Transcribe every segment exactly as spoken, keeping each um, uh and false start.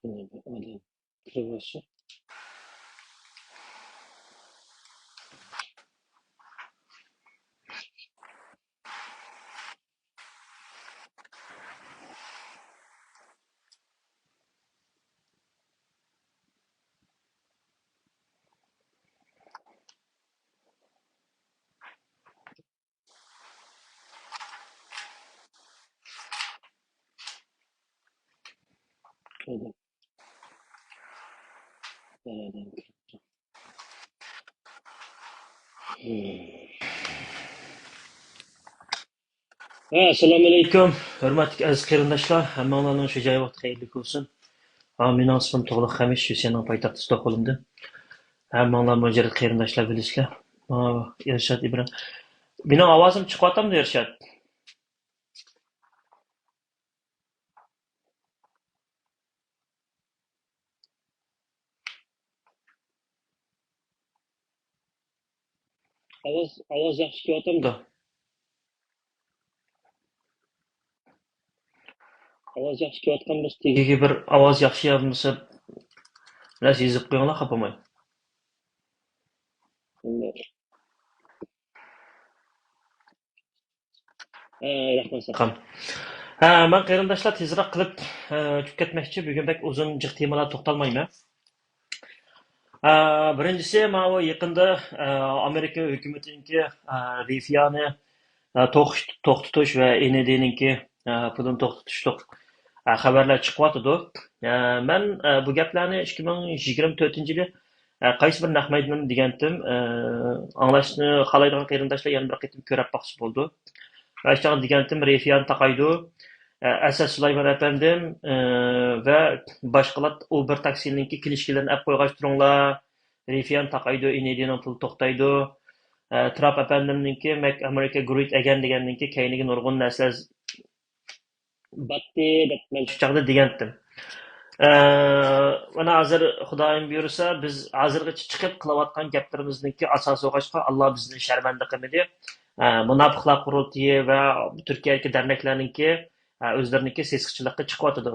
بۇنى بىر ئادەم كىرىۋالسۇن. ھە، ئەسسالامۇئەلەيكۇم، ھۆرمەتلىك ئەزىز قېرىنداشلار، ھەممىڭلارنىڭ شۇ جاي ۋاقتى خەيرلىك بولسۇن. ھە، مېنىڭ ئىسمىم تۇغلۇق خەمىش، روسىيەنىڭ پايتەختى ستوكھولمدىن. ھەممىڭلار مۇجەررىد قېرىنداشلار بىلىسىلەر. ھە، ئىرشات ئىبراھىم. مېنىڭ ئاۋازىم چىقىۋاتامدۇ، ئىرشات؟ ئاۋاز، ئاۋاز ياخشى كېلىۋاتامدۇ؟ ئاۋاز ياخشى كېلىۋاتقان بولسا، تېگىگە بىر ئاۋاز ياخشى يارىمىسا، بىرەرسى يېزىپ قويۇڭلار، خاپا بولماي. ھە، رەھمەت ساڭا. ھە، مەن قېرىنداشلار تېزراق قىلىپ، ئە، ئۆتۈپ كەتمەكچى. بۈگۈن بەك ئۇزۇن جىق تېمىلاردا توختالمايمەن. ئە، بىرىنچىسى، ماۋۇ يېقىندا، ئە، ئامېرىكا ھۆكۈمىتىنىڭكى، ئە، رىفىيانى، ئە، توق-، توختىتىش ۋە ئېنېدىنىڭكى، ئە، پۇلىنى توختىتىشلىق، ئە، خەۋەرلەر چىقىۋاتىدۇ. ئە، مەن، ئە، بۇ گەپلەرنى ئىككى مىڭ يىگىرمە تۆتىنچى يىلى ئە، قايسى بىر نەق مەيداندا دېگەنتىم، ئە، ئاڭلاشنى خالايدىغان قېرىنداشلار يەنە بىر قېتىم كۆرۈپ باقسا بولىدۇ. ئاشۇ چاغدا دېگەنتىم، رىفىيان تاقايدۇ، ئە، ئەسەت سۇلايمان ئەپەندىم، ئە، ۋە باشقىلار ئۇبېر تاكسىنىڭكى كىلىشكىلىرىنى ئەپ قويغاچ تۇرۇڭلار، رىفىيان تاقايدۇ، ئېنېدىنىڭ پۇلى توختايدۇ، ئە، ترامپ ئەپەندىمنىڭكى مەك ئامېرىكا گرېيت ئەگەن دېگەندىن كېيىن كەينىگە نۇرغۇن نەرسىلەر باتتى دەپ مەن شۇ چاغدا دېگەنتىم. ئە، مانا ھازىر خۇدايىم بۇيرۇسا، بىز ھازىرغىچە چىقىپ قىلىۋاتقان گەپلىرىمىزنىڭكى ئاساسى بولغاچقا، ئاللا بىزنى شەرمەندە قىلمىدى. ئە، مۇناپىقلار قۇرۇلتىيى ۋە تۈركىيەدىكى دەرنەكلەرنىڭكى، ئە، ئۆزلىرىنىڭكى سېسىقچىلىقى چىقىۋاتىدۇ.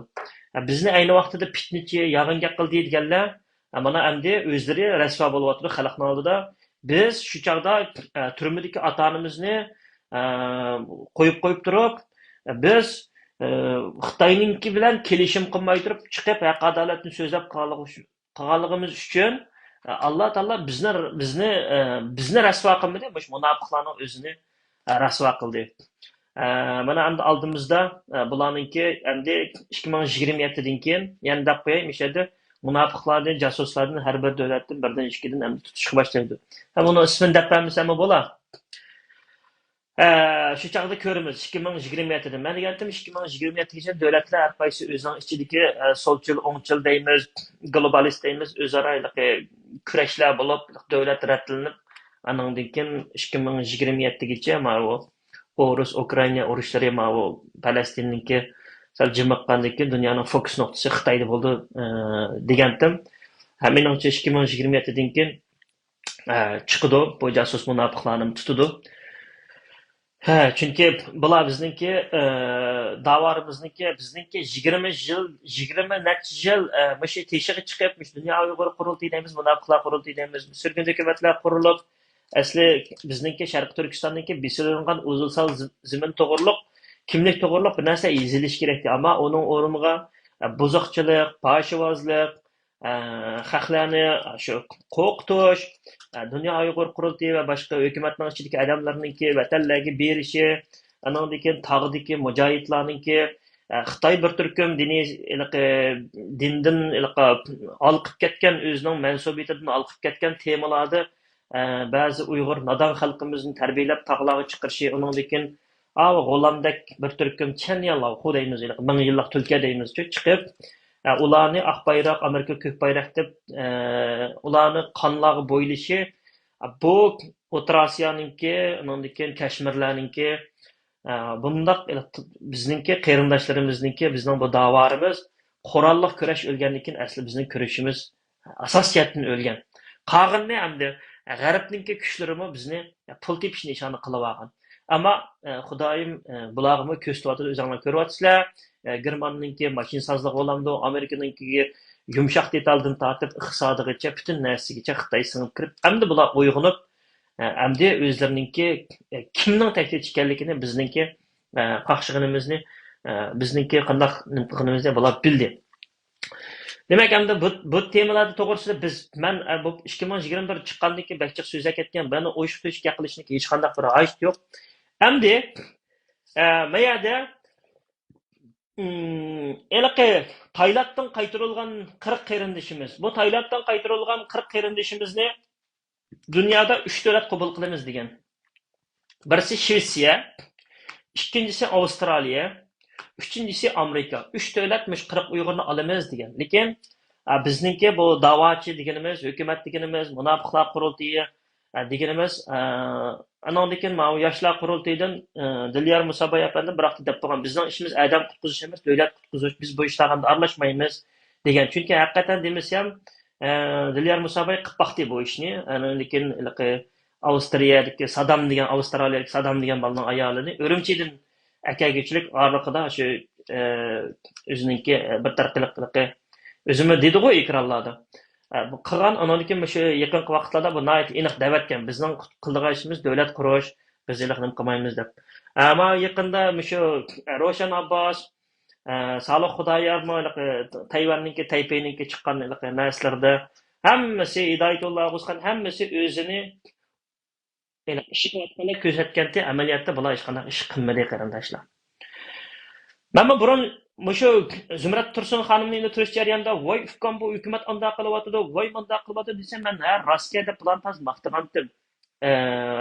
ئە، بىزنى ئەينى ۋاقتىدا پىتنىچى، يالغان گەپ قىلدى دېگەنلەر، ئە، مانا ئەمدى ئۆزلىرى رەسۋا بولۇۋاتىدۇ خەلقنىڭ ئالدىدا. بىز شۇ چاغدا، ئە، تۈرمىدىكى ئاتا-ئانىمىزنى، ئە، قويۇپ قويۇپ تۇرۇپ، بىز، ئە، خىتاينىڭكى بىلەن كېلىشىم قىلماي تۇرۇپ، چىقىپ ھەق-ئادالەتنى سۆزلەپ قالغۇ-، قالغىنىمىز ئۈچۈن، ئە، ئاللا تائالا بىزنى، بىزنى، ئە، بىزنى رەسۋا قىلمىدى، مۇشۇ مۇناپىقلارنىڭ ئۆزىنى، ئە، رەسۋا قىلدى. ئە، مانا ئەمدى ئالدىمىزدا، ئە، بۇلارنىڭكى ئەمدى ئىككى مىڭ يىگىرمە يەتتىدىن كېيىن، يەنە دەپ قوياي، مۇشۇ يەردە مۇناپىقلاردىن، جاسۇسلاردىن ھەر بىر دۆلەتتىن بىردىن، ئىككىدىن ئەمدى تۇتۇشقا باشلايدۇ. ھەم ئۇنىڭ ئىسمىنى دەپ بەرمىسەممۇ بولا. ئە، شۇ چاغدا كۆرىمىز، ئىككى مىڭ يىگىرمە يەتتىدىن. مەن دېگەنتىم، ئىككى مىڭ يىگىرمە يەتتىگىچە دۆلەتلەر ھەر قايسى ئۆزىنىڭ ئىچىدىكى، ئە، سولچىل، ئوڭچىل دەيمىز، گلوبالىست دەيمىز، ئۆزئارا ھېلىقى كۈرەشلەر بولۇپ، دۆلەت رەتلىنىپ، ئانىڭدىن كېيىن ئىككى مىڭ يىگىرمە يەتتىگىچە ماۋۇ ئورۇس، ئۇكرائىنا ئۇرۇشلىرى، ماۋۇ پەلەستىننىڭكى سەل جىمىققاندىن كېيىن دۇنيانىڭ فوكۇس نۇقتىسى خىتايدا بولىدۇ، ئە، دېگەنتىم. ھە، مېنىڭچە ئىككى مىڭ يىگىرمە يەتتىدىن كېيىن، ئە، چىقىدۇ، بۇ جاسۇس مۇناپىقلارنى تۇتىدۇ. ھە، چۈنكى بۇلار بىزنىڭكى، ئە، داۋالىرىمىزنىڭكى، بىزنىڭكى يىگىرمە يىل، يىگىرمە نەچچە يىل، ئە، مۇشۇ تېشىغا چىقىپ، مۇشۇ دۇنيا ئۇيغۇر قۇرۇلتىيى دەيمىز، مۇناپىقلار قۇرۇلتىيى دەيمىز، سۈرگۈندە ھۆكۈمەتلەر قۇرۇلۇپ، ئەسلى بىزنىڭكى شەرقىي تۈركىستاننىڭكى بېسىلىنغان ئۇزۇلسال زېمىن توغرۇلۇق، كىملىك توغرۇلۇق بىر نەرسە يېزىلىش كېرەكتى. ئەمما ئۇنىڭ ئورنىغا، ئە، بۇزۇقچىلىق، پاھىشىۋازلىق، ئە، خەقلەرنى شۇ قورقۇتۇش، ئە، دۇنيا ئۇيغۇر قۇرۇلتىيى ۋە باشقا ھۆكۈمەتنىڭ ئىچىدىكى ئادەملەرنىڭكى ۋەتەنلەرگە بېرىشى، ئانىڭدىن كېيىن تاغدىكى مۇجاھىدلارنىڭكى، ئە، خىتاي بىر تۈركۈم دىنىي، ھېلىقى، دىندىن ھېلىقى ھالقىپ كەتكەن، ئۆزىنىڭ مەنسۇبىيىتىدىن ھالقىپ كەتكەن تېمىلاردا، ئە، بەزى ئۇيغۇر نادان خەلقىمىزنى تەربىيەلەپ تاغلارغا چىقىرىشى، ئۇنىڭدىن كېيىن ئاۋۇ غۇلامدەك بىر تۈركۈم چەنيەنلاۋخۇ دەيمىز، مىڭ يىللىق تۈلكە دەيمىزچۇ، چىقىپ، ئە، ئۇلارنى ئاق بايراق، ئامېرىكا كۆك بايراق دەپ، ئە، ئۇلارنى قانلارغا بويلىشى، ئە، بۇ ئوتتۇرا ئاسىيانىڭكى، ئۇنىڭدىن كېيىن كەشمىرلەرنىڭكى، ئە، بۇنداق بىزنىڭكى قېرىنداشلىرىمىزنىڭكى، بىزنىڭ بۇ داۋالىرىمىز قوراللىق كۈرەش ئۆلگەندىن كېيىن ئەسلى بىزنىڭ كۈرىشىمىز ئاساسىي جەھەتتىن ئۆلگەن. قالغىنىنى ئەمدى غەربنىڭكى كۈچلىرىمۇ بىزنى پۇل تېپىش نىشانى قىلىۋالغان. ئەمما، ئە، خۇدايىم، ئە، بۇلارغىمۇ كۆرسىتىۋاتىدۇ، ئۆزۈڭلار كۆرۈۋاتىسىلەر. ئە، گېرماننىڭكى ماشىنىسازلىقى بولامدۇ، ئامېرىكىنىڭكى يۇمشاق دېتالدىن تارتىپ ئىقتىسادىغىچە، پۈتۈن نەرسىگىچە خىتاي سىڭىپ كىرىپ، ئەمدى بۇلار ئويغىنىپ، ئە، ئەمدى ئۆزلىرىنىڭكى، ئە، كىمنىڭ تەھدىت ئىكەنلىكىنى، بىزنىڭكى، ئە، قاقشىغىنىمىزنى، ئە، بىزنىڭكى قانداق نېمە قىلغىنىمىزنى بۇلار بىلدى. دېمەك، ئەمدى بۇ، بۇ تېمىلار توغرىسىدا بىز، مەن، ئە، بۇ ئىككى مىڭ يىگىرمە بىر چىققاندىن كېيىن بەك جىق سۆزلەپ كەتكەن، بۇنى ئويۇشۇپ تۆشۈپ گەپ قىلىشنىڭ ھېچقانداق بىر ھاجىتى يوق. ئەمدى، ئە، ما يەردە، ئىم، ھېلىقى تايلاندتىن قايتۇرۇلغان قىرىق قېرىندىشىمىز، بۇ تايلاندتىن قايتۇرۇلغان قىرىق قېرىندىشىمىزنى دۇنيادا ئۈچ دۆلەت قوبۇل قىلىمىز دېگەن. بىرسى شىۋېتسىيە، ئىككىنچىسى ئاۋسترالىيە، ئۈچىنچىسى ئامېرىكا. ئۈچ دۆلەت مۇشۇ قىرىق ئۇيغۇرنى ئالىمىز دېگەن. لېكىن، ئا، بىزنىڭكى بۇ داۋاچى دېگىنىمىز، ھۆكۈمەت دېگىنىمىز، مۇناپىقلار قۇرۇلتىيى، ئا، دېگىنىمىز، ئا، ئانىڭدىن كېيىن ماۋۇ ياشلار قۇرۇلتىيىدىن، ئا، دىليار مۇساباي ئەپەندىم بىراقتا دەپ قويغان، بىزنىڭ ئىشىمىز ئادەم قۇتقۇزۇش ئەمەس، دۆلەت قۇتقۇزۇش، بىز بۇ ئىشلارغا ئارىلاشمايمىز دېگەن. چۈنكى ھەقىقەتەن دېمىسەم، ئە، دىليار مۇساباي قىلىپ باقتى بۇ ئىشنى. ئاندىن كېيىن ھېلىقى ئاۋسترىيەدىكى سادام دېگەن، ئاۋسترالىيەدىكى سادام دېگەن بالىنىڭ ئايالىنى ئۈرۈمچىدىن ئەكەلگۈچىلىك ئارىلىقىدا شۇ، ئە، ئۆزىنىڭكى، ئە، بىر تەرەپلىك ھېلىقى، ئۆزىمۇ دېدىغۇ ئېكرانلاردا. ئە، بۇ قىلغان، ئاندىن كېيىن مۇشۇ يېقىنقى ۋاقىتلاردا بۇ ناھايىتى ئېنىق دەۋەتكەن، بىزنىڭ قىلىدىغان ئىشىمىز دۆلەت قۇرۇش، بىز ھېلىقى نېمە قىلمايمىز دەپ. ئەمما يېقىندا مۇشۇ روشەن ئابباس، ئە، سالىھ خۇدايارمۇ ھېلىقى تەيۋەننىڭكى، تەيپېينىڭكى چىققان ھېلىقى نەرسىلىرىدە ھەممىسى، ھىدايەتۇللا ئوغۇزخان ھەممىسى ئۆزىنى ھېلىقى ئىش قىلىۋاتقاندەك كۆرسەتكەنتى، ئەمەلىيەتتە بۇلار ھېچقانداق ئىش قىلمىدى، قېرىنداشلار. مەنمۇ بۇرۇن مۇشۇ زۇمرەت تۇرسۇن خانىمنى ئىلى تۇرۇش جەريانىدا، ۋاي ئۇكام، بۇ ھۆكۈمەت ئانداق قىلىۋاتىدۇ، ۋاي مۇنداق قىلىۋاتىدۇ دېسەم، مەن ھە راستكەن دەپ پىلان تاز ماختىغانتىم. ئە،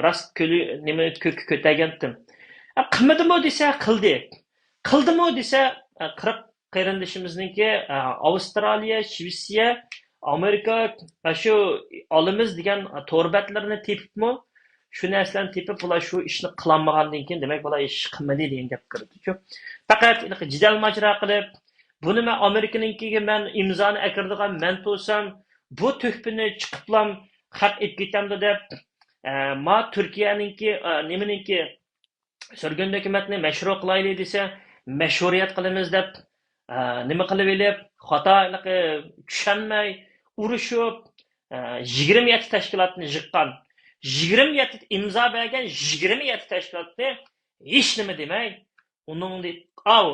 راست كۆلى نېمە كۆككە كۆتەرگەنتىم. ئە، قىلمىدىمۇ دېسە، قىلدى. قىلدىمۇ دېسە، ئە، قىرىق قېرىندىشىمىزنىڭكى، ئە، ئاۋسترالىيە، شىۋېتسىيە، ئامېرىكا، ئە، شۇ ئالىمىز دېگەن تور بەتلىرىنى تېپىپمۇ، شۇ نەرسىلەرنى تېپىپ، بۇلار شۇ ئىشنى قىلالمىغاندىن كېيىن، دېمەك، بۇلار ھېچ قىلمىدى دېگەن گەپ كىرىدۇ. شۇ پەقەت جېدەل ماجىرا قىلىپ، بۇنى مەن ئامېرىكىنىڭكىگە مەن ئىمزانى ئەكىرىدىغان مەن تۇرسام، بۇ تۆھپىنى چىقىپلام خەق ئېلىپ كېتەمدۇ دەپ، ئە، ما تۈركىيەنىڭكى، ئە، نېمىنىڭكى، سۈرگۈن ھۆكۈمەتنى مەشرۇ قىلايلى دېسە، مەشرۇئىيەت قىلىمىز دەپ، ئە، نېمە قىلىۋېلىپ، خاتا ھېلىقى چۈشەنمەي، ئۇرۇشۇپ، ئە، يىگىرمە يەتتە تەشكىلاتنى يىغقان، يىگىرمە يەتتە ئىمزا بەرگەن يىگىرمە يەتتە تەشكىلاتنى ھېچنېمە دېمەي، ئۇنىڭدىن، ئاۋۇ،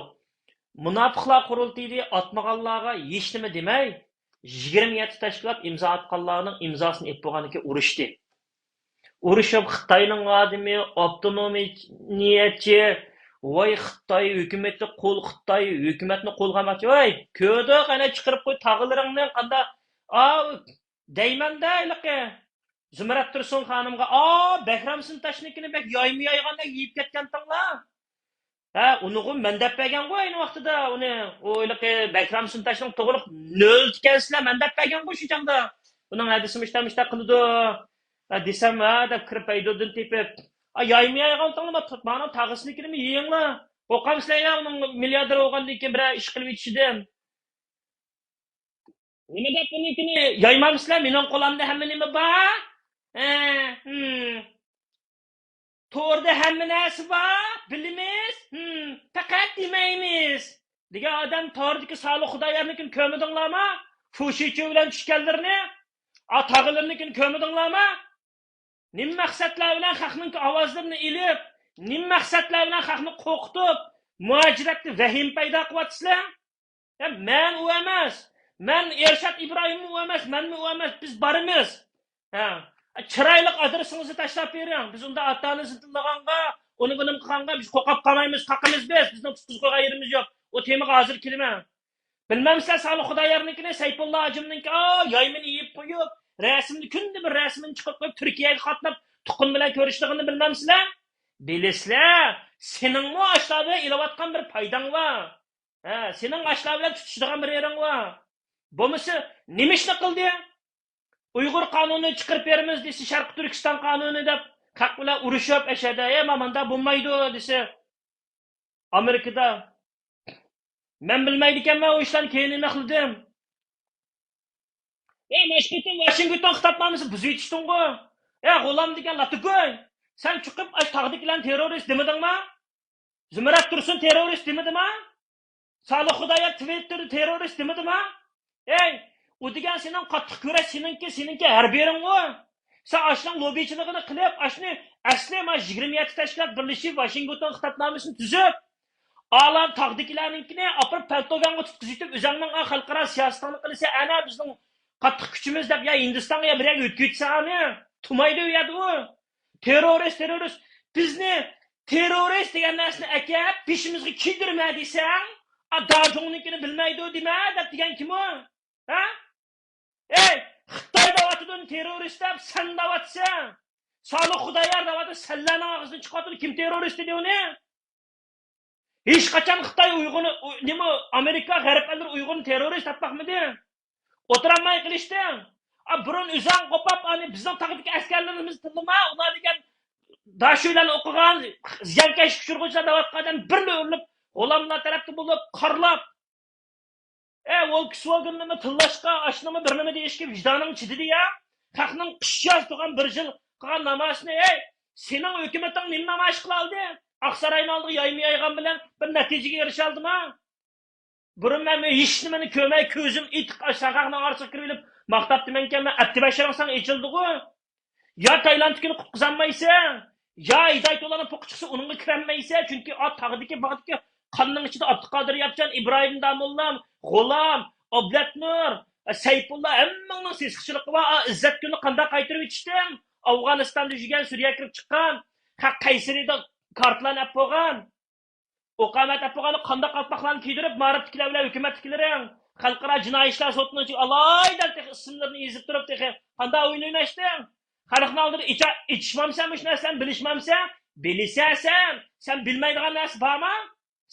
مۇناپىقلار قۇرۇلتىيىنى ئاتمىغانلارغا ھېچنېمە دېمەي، يىگىرمە يەتتە تەشكىلات ئىمزا ئاتقانلارنىڭ ئىمزاسىنى ئېلىپ بولغاندىن كېيىن ئۇرۇشتى. ئۇرۇشۇپ، خىتاينىڭ ئادىمى، ئاپتونومىيەتچى، ۋاي خىتاي ھۆكۈمىتى قۇل، خىتاي ھۆكۈمەتنى قولغا ئالماقچى. ۋاي، كۆردۇق، ئەنە چىقىرىپ قوي تاغىلىرىڭنى، قاندا، ئاۋۇ، دەيمەندە ھېلىقى زۇمرەت تۇرسۇن خانىمغا، ئا، بەھرام سۇنتاشنىڭكىنى بەك يايما يايغاندەك يېيىپ كەتكەنتىڭلار. ھە، ئۇنىغۇ مەن دەپ بەرگەنغۇ ئەينى ۋاقتىدا ئۇنى، ئۇ ھېلىقى بەھرام سۇنتاشنىڭ توغرىلىق نۆل ئىكەنسىلەر، مەن دەپ بەرگەنغۇ شۇ چاغدا. ئۇنىڭ ھەدىسى مۇشتا مۇشتا قىلىدۇ. ھە، دېسەم، ھە دەپ كىرىپ پەيدۇدىن تېپىپ، ئا، يايما يايغانتىڭلار، مانا تاغىسىنىڭكىنىمۇ يېيىڭلار. قورقامسىلەر يا، ئۇنىڭ مىلياردېر بولغاندىن كېيىن بىرەر ئىش قىلىپ يېتىشىدىن. نېمە دەپ بۇنىڭكىنى يايمامسىلەر؟ مېنىڭ قولۇمدا ھەممە نېمە بار. ھە، ھىم. توردا ھەممە نەرسە بار، بىلىمىز. ھىم، پەقەت دېمەيمىز. دېگەن ئادەم توردىكى سالىھ خۇدايارنىڭكىنى كۆرمىدىڭلارمۇ؟ فۇشىچۆ بىلەن چۈشكەنلىرىنى، ئا، تاغىلىرىنىڭكىنى كۆرمىدىڭلارمۇ؟ نېمە مەقسەتلەر بىلەن خەقنىڭ ئاۋازلىرىنى ئېلىپ، نېمە مەقسەتلەر بىلەن خەقنى قورقۇتۇپ، مۇھاجىرەتتە ۋەھىمە پەيدا قىلىۋاتىسىلەر؟ يا، مەن ئۇ ئەمەس. مەن ئېرشات ئىبراھىممۇ ئۇ ئەمەس، مەنمۇ ئۇ ئەمەس. بىز بارىمىز. ھە. چىرايلىق ئادرېسىڭىزنى تاشلاپ بېرىڭ. بىز ئۇنداق ئاتا-ئانىسىنى تىللىغانغا، ئۇنى بۇنى قىلغانغا بىز قورقۇپ قالمايمىز، قاقىمىز بىز. بىزنىڭ تۇتقۇزغان يېرىمىز يوق. ئۇ تېمىغا ھازىر كېلىمەن. بىلمەمسىلەر سالىھ خۇدايارنىڭكىنى، سەيپۇللا ھاجىمنىڭكى، ئا، يايمىنى يېيىپ قويۇپ، رەسىمنى، كۈندە بىر رەسىمىنى چىقىرىپ قويۇپ، تۈركىيەگە قاتناپ، تۇغقىنى بىلەن كۆرۈشىدىغىنىنى بىلمەمسىلەر؟ بىلىسىلەر، سېنىڭمۇ ئاشۇلار بىلەن ئېلىۋاتقان بىر پايداڭ بار. ھە، سېنىڭ ئاشۇلار بىلەن تۇتۇشىدىغان بىر يېرىڭ بار. بولمىسا، نېمە ئىشنى قىلدى؟ ئۇيغۇر قانۇنى چىقىرىپ بېرىمىز دېسە، شەرقىي تۈركىستان قانۇنى دەپ، خەق بىلەن ئۇرۇشۇپ، ئەشەدە، ئەي، مانا مانداق بولمايدۇ دېسە، ئامېرىكىدا. مەن بىلمەيدىكەنمەن، ئۇ ئىشلارنى كېيىن ئېنىقلىدىم. ئەي، ماشقېتىم، ۋاشىنگتون خىتابنامىسى بۇزۇۋېتىشتىڭغۇ. ئەي، غۇلام دېگەن لاتىگۇي، سەن چىقىپ، ئاش تاغدىكىلەرنى تېررورىست دېمىدىڭما؟ زۇمرەت تۇرسۇن تېررورىست دېمىدىما؟ سالىھ خۇدايار تىۋىتتېردا تېررورىست دېمىدىما؟ ئەي، ئۇ دېگەن سېنىڭ قاتتىق كۈرەش، سېنىڭكى، سېنىڭكى ھەربىيىڭغۇ. سەن ئاشۇنىڭ لوببىچىلىقىنى قىلىپ، ئاشۇنى ئەسلى مانا يىگىرمە يەتتە تەشكىلات بىرلىشىپ، ۋاشىنگتون خىتابنامىسىنى تۈزۈپ، ئالا تاغدىكىلەرنىڭكىنى ئاپىرىپ پەنتاگونغا تۇتقۇزۇۋېتىپ، ئۆزۈڭنىڭ خەلقئارا سىياسىتىڭنى قىلىسەن، ئەنە بىزنىڭ قاتتىق كۈچىمىز دەپ، يا ھىندىستانغا يا بىر يەرگە ئۆتكۈزسەڭ ئۇنى. تۇمايدۇ ئۇ يەردە ئۇ. تېررورىست، تېررورىست. بىزنى تېررورىست دېگەن نەرسىنى ئەكەپ، بېشىمىزغا كىيدۈرمە دېسەڭ، ئا، داجۇڭنىڭكىنى بىلمەيدۇ دېمە دەپ دېگەن كىم ئۇ؟ ھە؟ ئەي، خىتاي دەۋاتىدۇ تېررورىست دەپ، سەن دەۋاتىسەن. سالىھ خۇدايار دەۋاتىدۇ، سەنلەرنىڭ ئاغزىدىن چىقىۋاتىدۇ، كىم تېررورىست دېدى ئۇنى؟ ھېچقاچان خىتاي ئۇيغۇرنى، ئۇ-، نېمە، ئامېرىكا، غەرب ئەللىرى ئۇيغۇرنى تېررورىست دەپ باقمىدى. ئولتۇرالماي قېلىشتىڭ. ئا، بۇرۇن ئۆزۈڭ قوپاپ، ئانى بىزنىڭ تاغدىكى ئەسكەرلىرىمىزنى تىللىما، ئۇلار دېگەن داشۆيلەرنى ئوقۇغان، زىيانكەشلىك ئۇچرىغۇچىلار دەۋاتقان ئادەم بىرلا ئۆرۈلۈپ، غۇلاملار تەرەپتە بولۇپ، قارلاپ. ئە، ۋولكسۋاگېننىمۇ تىللاشقا، ئاشۇنىمۇ بىر نېمە دېيىشكە ۋىجدانىڭ چىدىدى يا؟ خەقنىڭ قىش ياز تۇرغان بىر يىل قىلغان نامايىشىنى، ئەي، سېنىڭ ھۆكۈمىتىڭ نېمە نامايىش قىلالدى؟ ئاقساراينىڭ ئالدىغا يايما يايغان بىلەن بىر نەتىجىگە ئېرىشەلدىما؟ بۇرۇن مەن ھېچنېمىنى كۆرمەي، كۆزۈم ئېتىق ئاشۇ خەقنىڭ ئارىسىغا كىرىۋېلىپ ماختاپ دېمەمكەن، مەن ئەپتى بەشىرىڭ ساڭا ئېچىلدىغۇ. يا تايلاندتىكىنى قۇتقۇزالمايسەن، يا ھىدايەتۇللانىڭ پوقى چىقسا ئۇنىڭغا كىرەلمەيسەن، چۈنكى ئا تاغدىكى باغدىكى قاننىڭ ئىچىدە ئابدۇقادىر ياپچان، ئىبراھىم داموللام، غۇلام، ئابلەتنۇر، سەيپۇللا ھەممىڭنىڭ سېسىقچىلىقى بار. ئا، ئىززەت گۈلنى قانداق قايتۇرۇۋېتىشتىڭ؟ ئافغانىستاندا يۈرگەن، سۈرىيەگە كىرىپ چىققان، ھە، قەيسىرىدە كارتىلارنى ئەپ بولغان. ئوقامەت ئەپ بولغاندا قانداق قالپاقلارنى كىيدۈرۈپ، مائارىپتىكىلەر بىلەن ھۆكۈمەتتىكىلىرىڭ خەلقئارا جىنايى ئىشلار سوتىنىڭ ئىچىگە ئالايىتەن تېخى ئىسىملىرىنى يېزىپ تۇرۇپ، تېخى قانداق ئويۇن ئويناشتىڭ؟ خەلقنىڭ ئالدىدا ئېچا-، ئېچىشمامسەن مۇشۇ نەرسىلەرنى، بىلىشمامسەن؟ بىلىسەن سەن. سەن بىلمەيدىغان نەرسە بارمۇ؟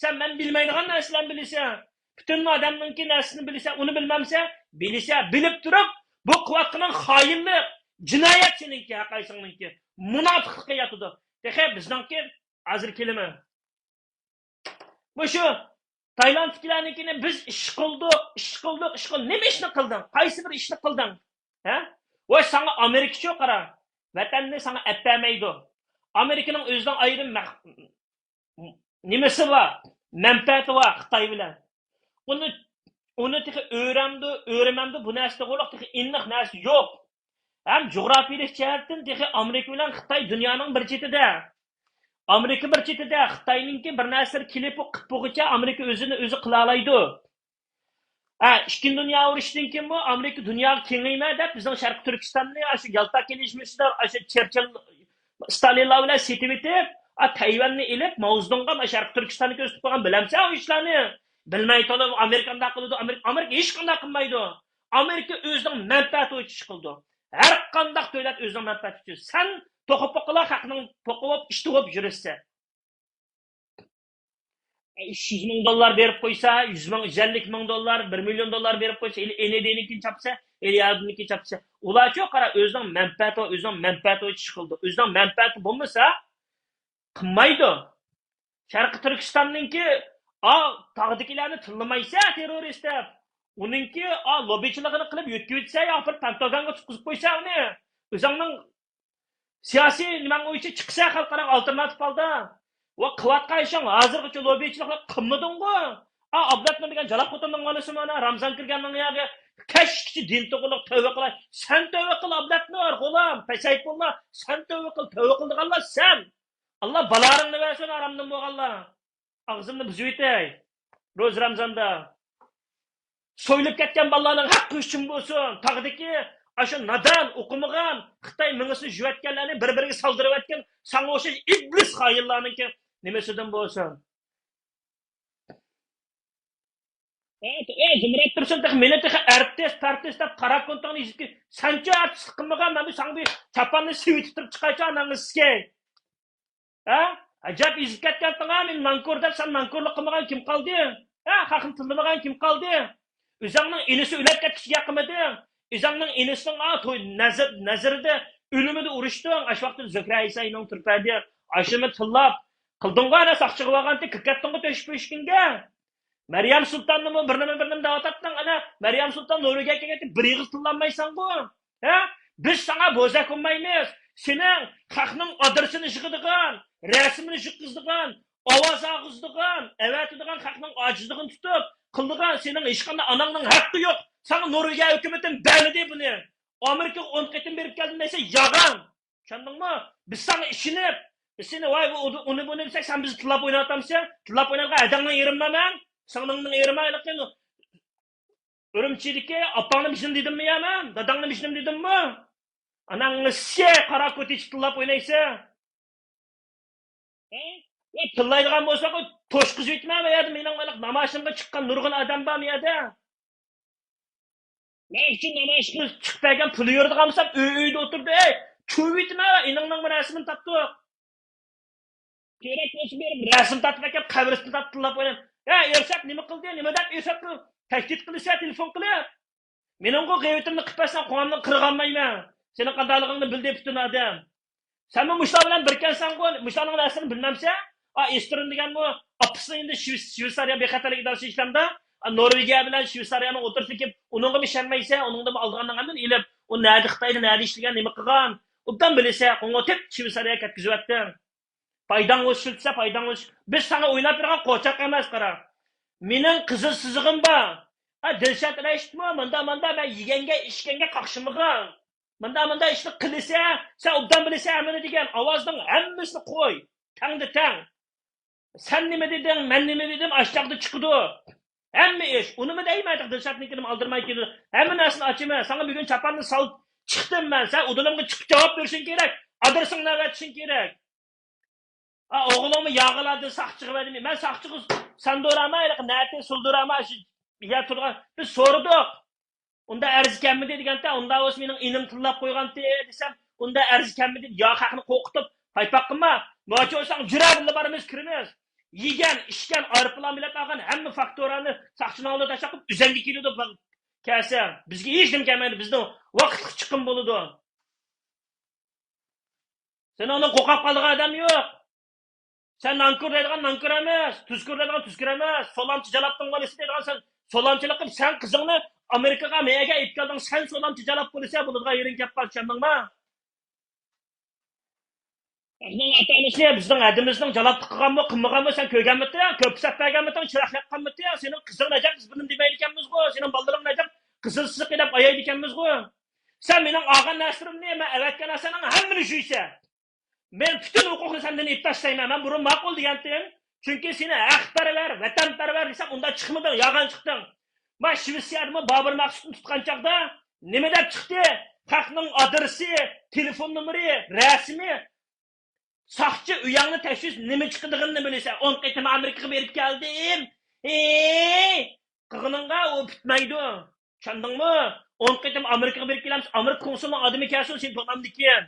سەن مەن بىلمەيدىغان نەرسىلەرنى بىلىسەن. پۈتۈن ئادەمنىڭكى نەرسىسىنى بىلىسەن، ئۇنى بىلمەمسەن؟ بىلىسەن. بىلىپ تۇرۇپ، بۇ قىلىۋاتقىنىڭ خائىنلىق، جىنايەت سېنىڭكى، ھەرقايسىڭنىڭكى. مۇناپىقلىققا ياتىدۇ. تېخى بىزنىڭكى ھازىر كېلىمەن. مۇشۇ تايلاندتىكىلەرنىڭكىنى بىز ئىش قىلدۇق، ئىش قىلدۇق، ئىش قىلدۇق. نېمە ئىشنى قىلدىڭ؟ قايسى بىر ئىشنى قىلدىڭ؟ ھە؟ ۋاي، ساڭا ئامېرىكىچۇ قارا، ۋەتەننى ساڭا ئەپ بەرمەيدۇ. ئامېرىكىنىڭ ئۆزىنىڭ ئايرىم مەخ-، نېمىسى بار، مەنپەئەتى بار خىتاي بىلەن. ئۇنى، ئۇنى تېخى ئۆرەمدۇ، ئۆرىمەمدۇ، بۇ نەرسە توغرىلىق تېخى ئېنىق نەرسە يوق. ھەم جۇغراپىيىلىك جەھەتتىن تېخى ئامېرىكا بىلەن خىتاي دۇنيانىڭ بىر چېتىدە. ئامېرىكا بىر چېتىدە، خىتاينىڭكى بىر نەرسىلەر كېلىپ، ئۇ قىپ بولغۇچە ئامېرىكا ئۆزىنى ئۆزى قىلالايدۇ. ھە، ئىككىنچى دۇنيا ئۇرۇشىدىن كېيىنمۇ ئامېرىكا دۇنياغا كېڭەيمە دەپ، بىزنىڭ شەرقىي تۈركىستاننى ئاشۇ يالتا كېلىشمىسىدا ئاشۇ چېرچىل، ستالىنلار بىلەن سېتىۋېتىپ، ئا، تەيۋەننى ئېلىپ، ماۋزېدۇڭغا شەرقىي تۈركىستاننى كۆرسىتىپ قويغان. بىلەمسەن ئۇ ئىشلارنى؟ بىلمەي تۇرۇپ، ئامېرىكا ئانداق قىلىدۇ، ئامېرىكا، ئامېرىكا ھېچقانداق قىلمايدۇ. ئامېرىكا ئۆزىنىڭ مەنپەئەتى ئۈچۈن ئىش قىلىدۇ. ھەر قانداق دۆلەت ئۆزىنىڭ مەنپەئەتى ئۈچۈن. سەن توخۇ پوقىلا خەقنىڭ پوقى بولۇپ، ئىشتى بولۇپ يۈرۈشسەن. ئۈچ يۈز مىڭ دوللار بېرىپ قويسا، يۈز مىڭ، يۈز ئەللىك مىڭ دوللار، بىر مىليون دوللار بېرىپ قويسا، ئېلى ئېنېدىنىڭكىنى چاپسا، ئېلى ياردىمنىڭكىنى چاپسا. ئۇلارچۇ قارا، ئۆزىنىڭ مەنپەئەتى، ئۆزىنىڭ مەنپەئەتى ئۈچۈن ئىش قىلىدۇ. ئۆزىنىڭ مەنپەئەتى بولمىسا، قىلمايدۇ. شەرقىي تۈركىستاننىڭكى، ئا، تاغدىكىلەرنى تىللىمايسەن تېررورىست دەپ. ئۇنىڭكى، ئا، لوببىچىلىقىنى قىلىپ يۆتكىۋېتىسەن يا بىر پەنتاگونغا تۇتقۇزۇپ قويسا ئۇنى. ئۆزۈڭنىڭ سىياسىي نېمەڭ بويىچە چىقسا خەلقئارا ئالتېرناتىپ ھالدا. ۋە قىلىۋاتقان ئىشىڭ ھازىرغىچە لوببىچىلىقنى قىلمىدىڭغۇ؟ ئا، ئابلەتنۇر دېگەن جالاق خوتۇننىڭ بالىسىمۇ ئانا رامزان كىرگەننىڭ ياغى كەچكىچە دىن توغرىلىق تەۋبە قىلاي. سەن تەۋبە قىل ئابلەتنۇر، غۇلام، پەسەيىپ بولما. سەن تەۋبە قىل، تەۋبە قىلىدىغانلار سەن. ئاللا بالارىڭنى بەرسۇن، ھارامدىن بولغانلار. ئاغزىمنى بۇزۇۋېتەي. روزا رامزاندا. سويۇلۇپ كەتكەن بالىلارنىڭ ھەققى ئۈچۈن بولسۇن. تاغدىكى ئاشۇ نادان، ئوقۇمىغان، خىتاي مېڭىسىنى جۈۋەتكەنلەرنى بىر-بىرىگە سالدۇرۇۋەتكەن ساڭا ئوخشاش ئىبلىس خائىنلارنىڭكى نېمىسىدىن بولسۇن. ئەي، ئەي، زۇمرەت تۇرسۇن، تېخى مېنى تېخى ئارتىس، پارتىس دەپ قارا كونتىڭنى يېزىپ كېل-، سەنچۇ ئارتىسلىق قىلمىغان، مەن بۇ ساڭا بىر چاپاننى سېۋىتىپ تۇرۇپ چىقايچۇ، ئاناڭنى سىكەي. ھە؟ ئەجەب ئېزىپ كەتكەنتىڭ ھە، مېنى نانكور دەپ، سەن نانكورلۇق قىلمىغان كىم قالدى؟ ھە؟ خەقنى تىللىمىغان كىم قالدى؟ ئۆزۈڭنىڭ ئىنىسى ئۆلۈپ كەتكۈچە گەپ قىلمىدىڭ. ئۆزۈڭنىڭ ئىنىسىنىڭ ئا، توي نەزىر-، نەزىرىدە ئۆلۈمىدە ئۇرۇشتۇڭ. ئاشۇ ۋاقىتتا زۆھرە ئىسا ئىنىڭ تۇرۇپ بەردى. ئاشۇنى تىللاپ قىلدىڭغۇ، ئەنە ساقچىغا بارغانتى، كىرىپ كەتتىڭغۇ تۆشۈك پۆشۈكۈڭگە. مەريەم سۇلتاننىمۇ بىر نېمە، بىر نېمە دەۋاتاتتىڭ. ئەنە مەريەم سۇلتان نورۋېگىيەگە كەلگەنتى، بىر ئېغىز تىللانمايسەنغۇ. ھە؟ بىز ساڭا بوزەك بولمايمىز. سېنىڭ خەقنىڭ ئادرېسىنى يىغىدىغان، رەسىمىنى يىغقۇزىدىغان، ئاۋاز ئاغىزىدىغان، ئەۋەتىدىغان خەقنىڭ ئاجىزلىقىنى تۇتۇپ قىلىدىغان سېنىڭ ھېچقانداق ئاناڭنىڭ ھەققى يوق. ساڭا نورۋېگىيە ھۆكۈمىتىدىن بەرمىدى بۇنى. ئامېرىكىغا ئون قېتىم بېرىپ كەلدىم دەيسەن، يالغان. چۈشەندىڭمۇ؟ بىز ساڭا ئىشىنىپ، بىز سېنى، ۋاي، بۇ، ئۇنى، بۇنى دېسەك، سەن بىزنى تىللاپ ئويناۋاتامسەن؟ تىللاپ ئوينايدىغان ھەدەڭنىڭ يېرىمىنا مەن. سىڭلىڭنىڭ يېرىمى ھېلىقى ئۈرۈمچىدىكى ئاپاڭنى بىشنىم دېدىممۇ يا مەن؟ داداڭنى بىشنىم دېدىممۇ؟ ئاناڭنى سى قارا كوتى تىللاپ ئوينايسەن. ھە؟ ۋە تىللايدىغان بولساڭ، توشقۇزۇۋېتىمەن بۇ يەردە. مېنىڭ نامايىشىمغا چىققان نۇرغۇن ئادەم بار بۇ يەردە. مەن ئۈچۈن نامايىشقا چىقىپ بەرگەن پۇلى يورىدىغان بولسام، ئۆي، ئۆيدە ئولتۇرىدۇ. ئەي، چۇۋۇۋېتىمەن، ئىنىڭنىڭ رەسىمىنى تارتتۇق. كېرەك بولسا بېرىپ رەسىم تارتىپ ئەكەپ، قەبرىستىنى تارتىپ تىللاپ قوياي. ھە، ئېرشات نېمە قىلدى؟ نېمە دەپ ئېرشاتقا تەھدىت قىلىسەن تېلېفون قىلىپ؟ مېنىڭغۇ غەيۋىتىمنى قىلىپ بەرسەڭ، قوڭۇمنى قىرغانمايمەن. سېنىڭ قانداقلىقىڭنى بىلدى پۈتۈن ئادەم. سەنمۇ مۇشۇلار بىلەن بىركەنسەنغۇ، مۇشۇلارنىڭ نەرسىنى بىلمەمسەن؟ ئا، ئېسترون دېگەنمۇ ئاپىسىنىڭ يېنىدا شۋېتس-، شۋېتسارىيە بىخەتەرلىك ئىدارىسى ئىشلەمدۇ. ئا، نورۋېگىيە بىلەن شۋېتسارىيەنىڭ ئوتتۇرىسىدا كېلىپ، ئۇنىڭغىمۇ ئىشەنمەيسەن، ئۇنىڭدىمۇ ئالىدىغاننىڭ ھەممىنى ئېلىپ، ئۇ نەدە خىتايدا نەدە ئىشلىگەن، نېمە قىلغان، ئوبدان بىلىسەن، قوڭۇتۇپ شۋېتسارىيەگە كەتكۈزۈۋەتتىڭ. پايداڭ بولسا ئىشلىتىسەن، پايداڭ بولسا. بىز ساڭا ئويناپ بېرىدىغان قوچاق ئەمەس، قارا. مېنىڭ قىزىل سىزىقىم بار. ھە، دىلشات رەشىتمۇ ماندا، ماندا، مەن يېگەنگە، ئىچكەنگە قاقشىمىغان. ماندا، ماندا ئىشنى قىلىسەن، سەن ئوبدان بىلىسەن ھەممىنى دېگەن. ئاۋازنىڭ ھەممىسىنى قوي. تەڭدە تەڭ. سەن نېمە دېدىڭ، مەن نېمە دېدىم، ئاشۇ چاغدا چىقىدۇ. ھەممە ئىش. ئۇنىمۇ دەيمەن، دىلشاتنىڭكىنىمۇ ئالدىرىماي كېلىدۇ. ھەممە نەرسىنى ئاچىمەن. ساڭا بۈگۈن چاپاننى سالىپ چىقتىم مەن. سەن ئۇدۇلۇمغا چىقىپ جاۋاب بېرىشىڭ كېرەك. ئادرېسىڭنى ئەۋەتىشىڭ كېرەك. ئا، ئوغلۇڭمۇ ياغىلاردىن ساقچىغا بەردىمۇ؟ مەن ساقچىغا ساندۇرامەن، ھېلىقى نەتى سۇلدۇرامەن، شۇ يەر تۇرغان. بىز سورىدۇق. ئۇندا ئەرز كەلمىدى دېگەنتە، ئۇندا بولسا مېنىڭ ئىنىم تىللاپ قويغانتى دېسەم، ئۇندا ئەرز كەلمىدى، يا خەقنى قورقۇتۇپ، پايپاق قىلما. نوچى بولساڭ جۈرە بىللە بارىمىز، كىرىمىز. يېگەن، ئىچكەن، ئايروپىلان بېلەت ئالغان ھەممە فاكتۇرانى ساقچىنىڭ ئالدىغا تاشلاپ قويۇپ، ئۆزەڭگە كېلىدۇ. كەلسە، بىزگە ھېچنېمە كەلمەيدۇ، بىزنىڭ ۋاقىتلىق چىقىم بولىدۇ. سېنىڭدىن قورقۇپ قالىدىغان ئادەم يوق. سەن نانكور دەيدىغان نانكور ئەمەس، تۇزكور دەيدىغان تۇزكور ئەمەس، سولامچى جالاپتىڭ بالىسى دەيدىغان سەن سولامچىلىق قىلىپ، سەن قىزىڭنى ئامېرىكىغا، مەيەگە ئېلىپ كەلدىڭ، سەن سولامچى جالاپ بولىسەن، بولىدىغان يېرىڭ كەپ قالدى، چۈشەندىڭمۇ؟ بىزنىڭ ئاتا-ئانىسى، بىزنىڭ ھەدىمىزنىڭ جالاپلىق قىلغانمۇ، قىلمىغانمۇ سەن كۆرگەنمىتىڭ؟ كۆپ پۇرسەت بەرگەنمىتىڭ؟ چىراغ ياققانمىتىڭ؟ سېنىڭ قىزىڭ نەجەپ، بىز بۇنى دېمەيدىكەنمىزغۇ، سېنىڭ بالىلىرىڭ نەجەپ، قىزىل سىزىق دەپ ئايايدىكەنمىزغۇ. سەن مېنىڭ ئالغان نەرسىلىرىمنى، مەن ئەۋەتكەن نەرسەڭنىڭ ھەممىنى جۇيسەن. مەن پۈتۈن ھوقۇقنى سەندىن ئېلىپ تاشلايمەن. مەن بۇرۇن ماقۇل دېگەنتىم. چۈنكى سېنى ھەقپەرۋەر، ۋەتەنپەرۋەر دېسەم، ئۇنداق چىقمىدىڭ، يالغان چىقتىڭ. ما شىۋېتسىيەدىمۇ بابۇر مەخسۇتنى تۇتقان چاغدا نېمە دەپ چىقتى؟ خەقنىڭ ئادرېسى، تېلېفون نومۇرى، رەسىمى. ساقچى ئۆيۈڭنى تەكشۈرسە نېمە چىقىدىغىنىنى بىلىسەن. ئون قېتىم ئامېرىكىغا بېرىپ كەلدىم. ھېي! قىلغىنىڭغا ئۇ پۈتمەيدۇ. چۈشەندىڭمۇ؟ ئون قېتىم ئامېرىكىغا بېرىپ كېلەمسەن، ئامېرىكا كونسۇلىنىڭ ئادىمى كەلسۇن سېنى تونامدىكىن.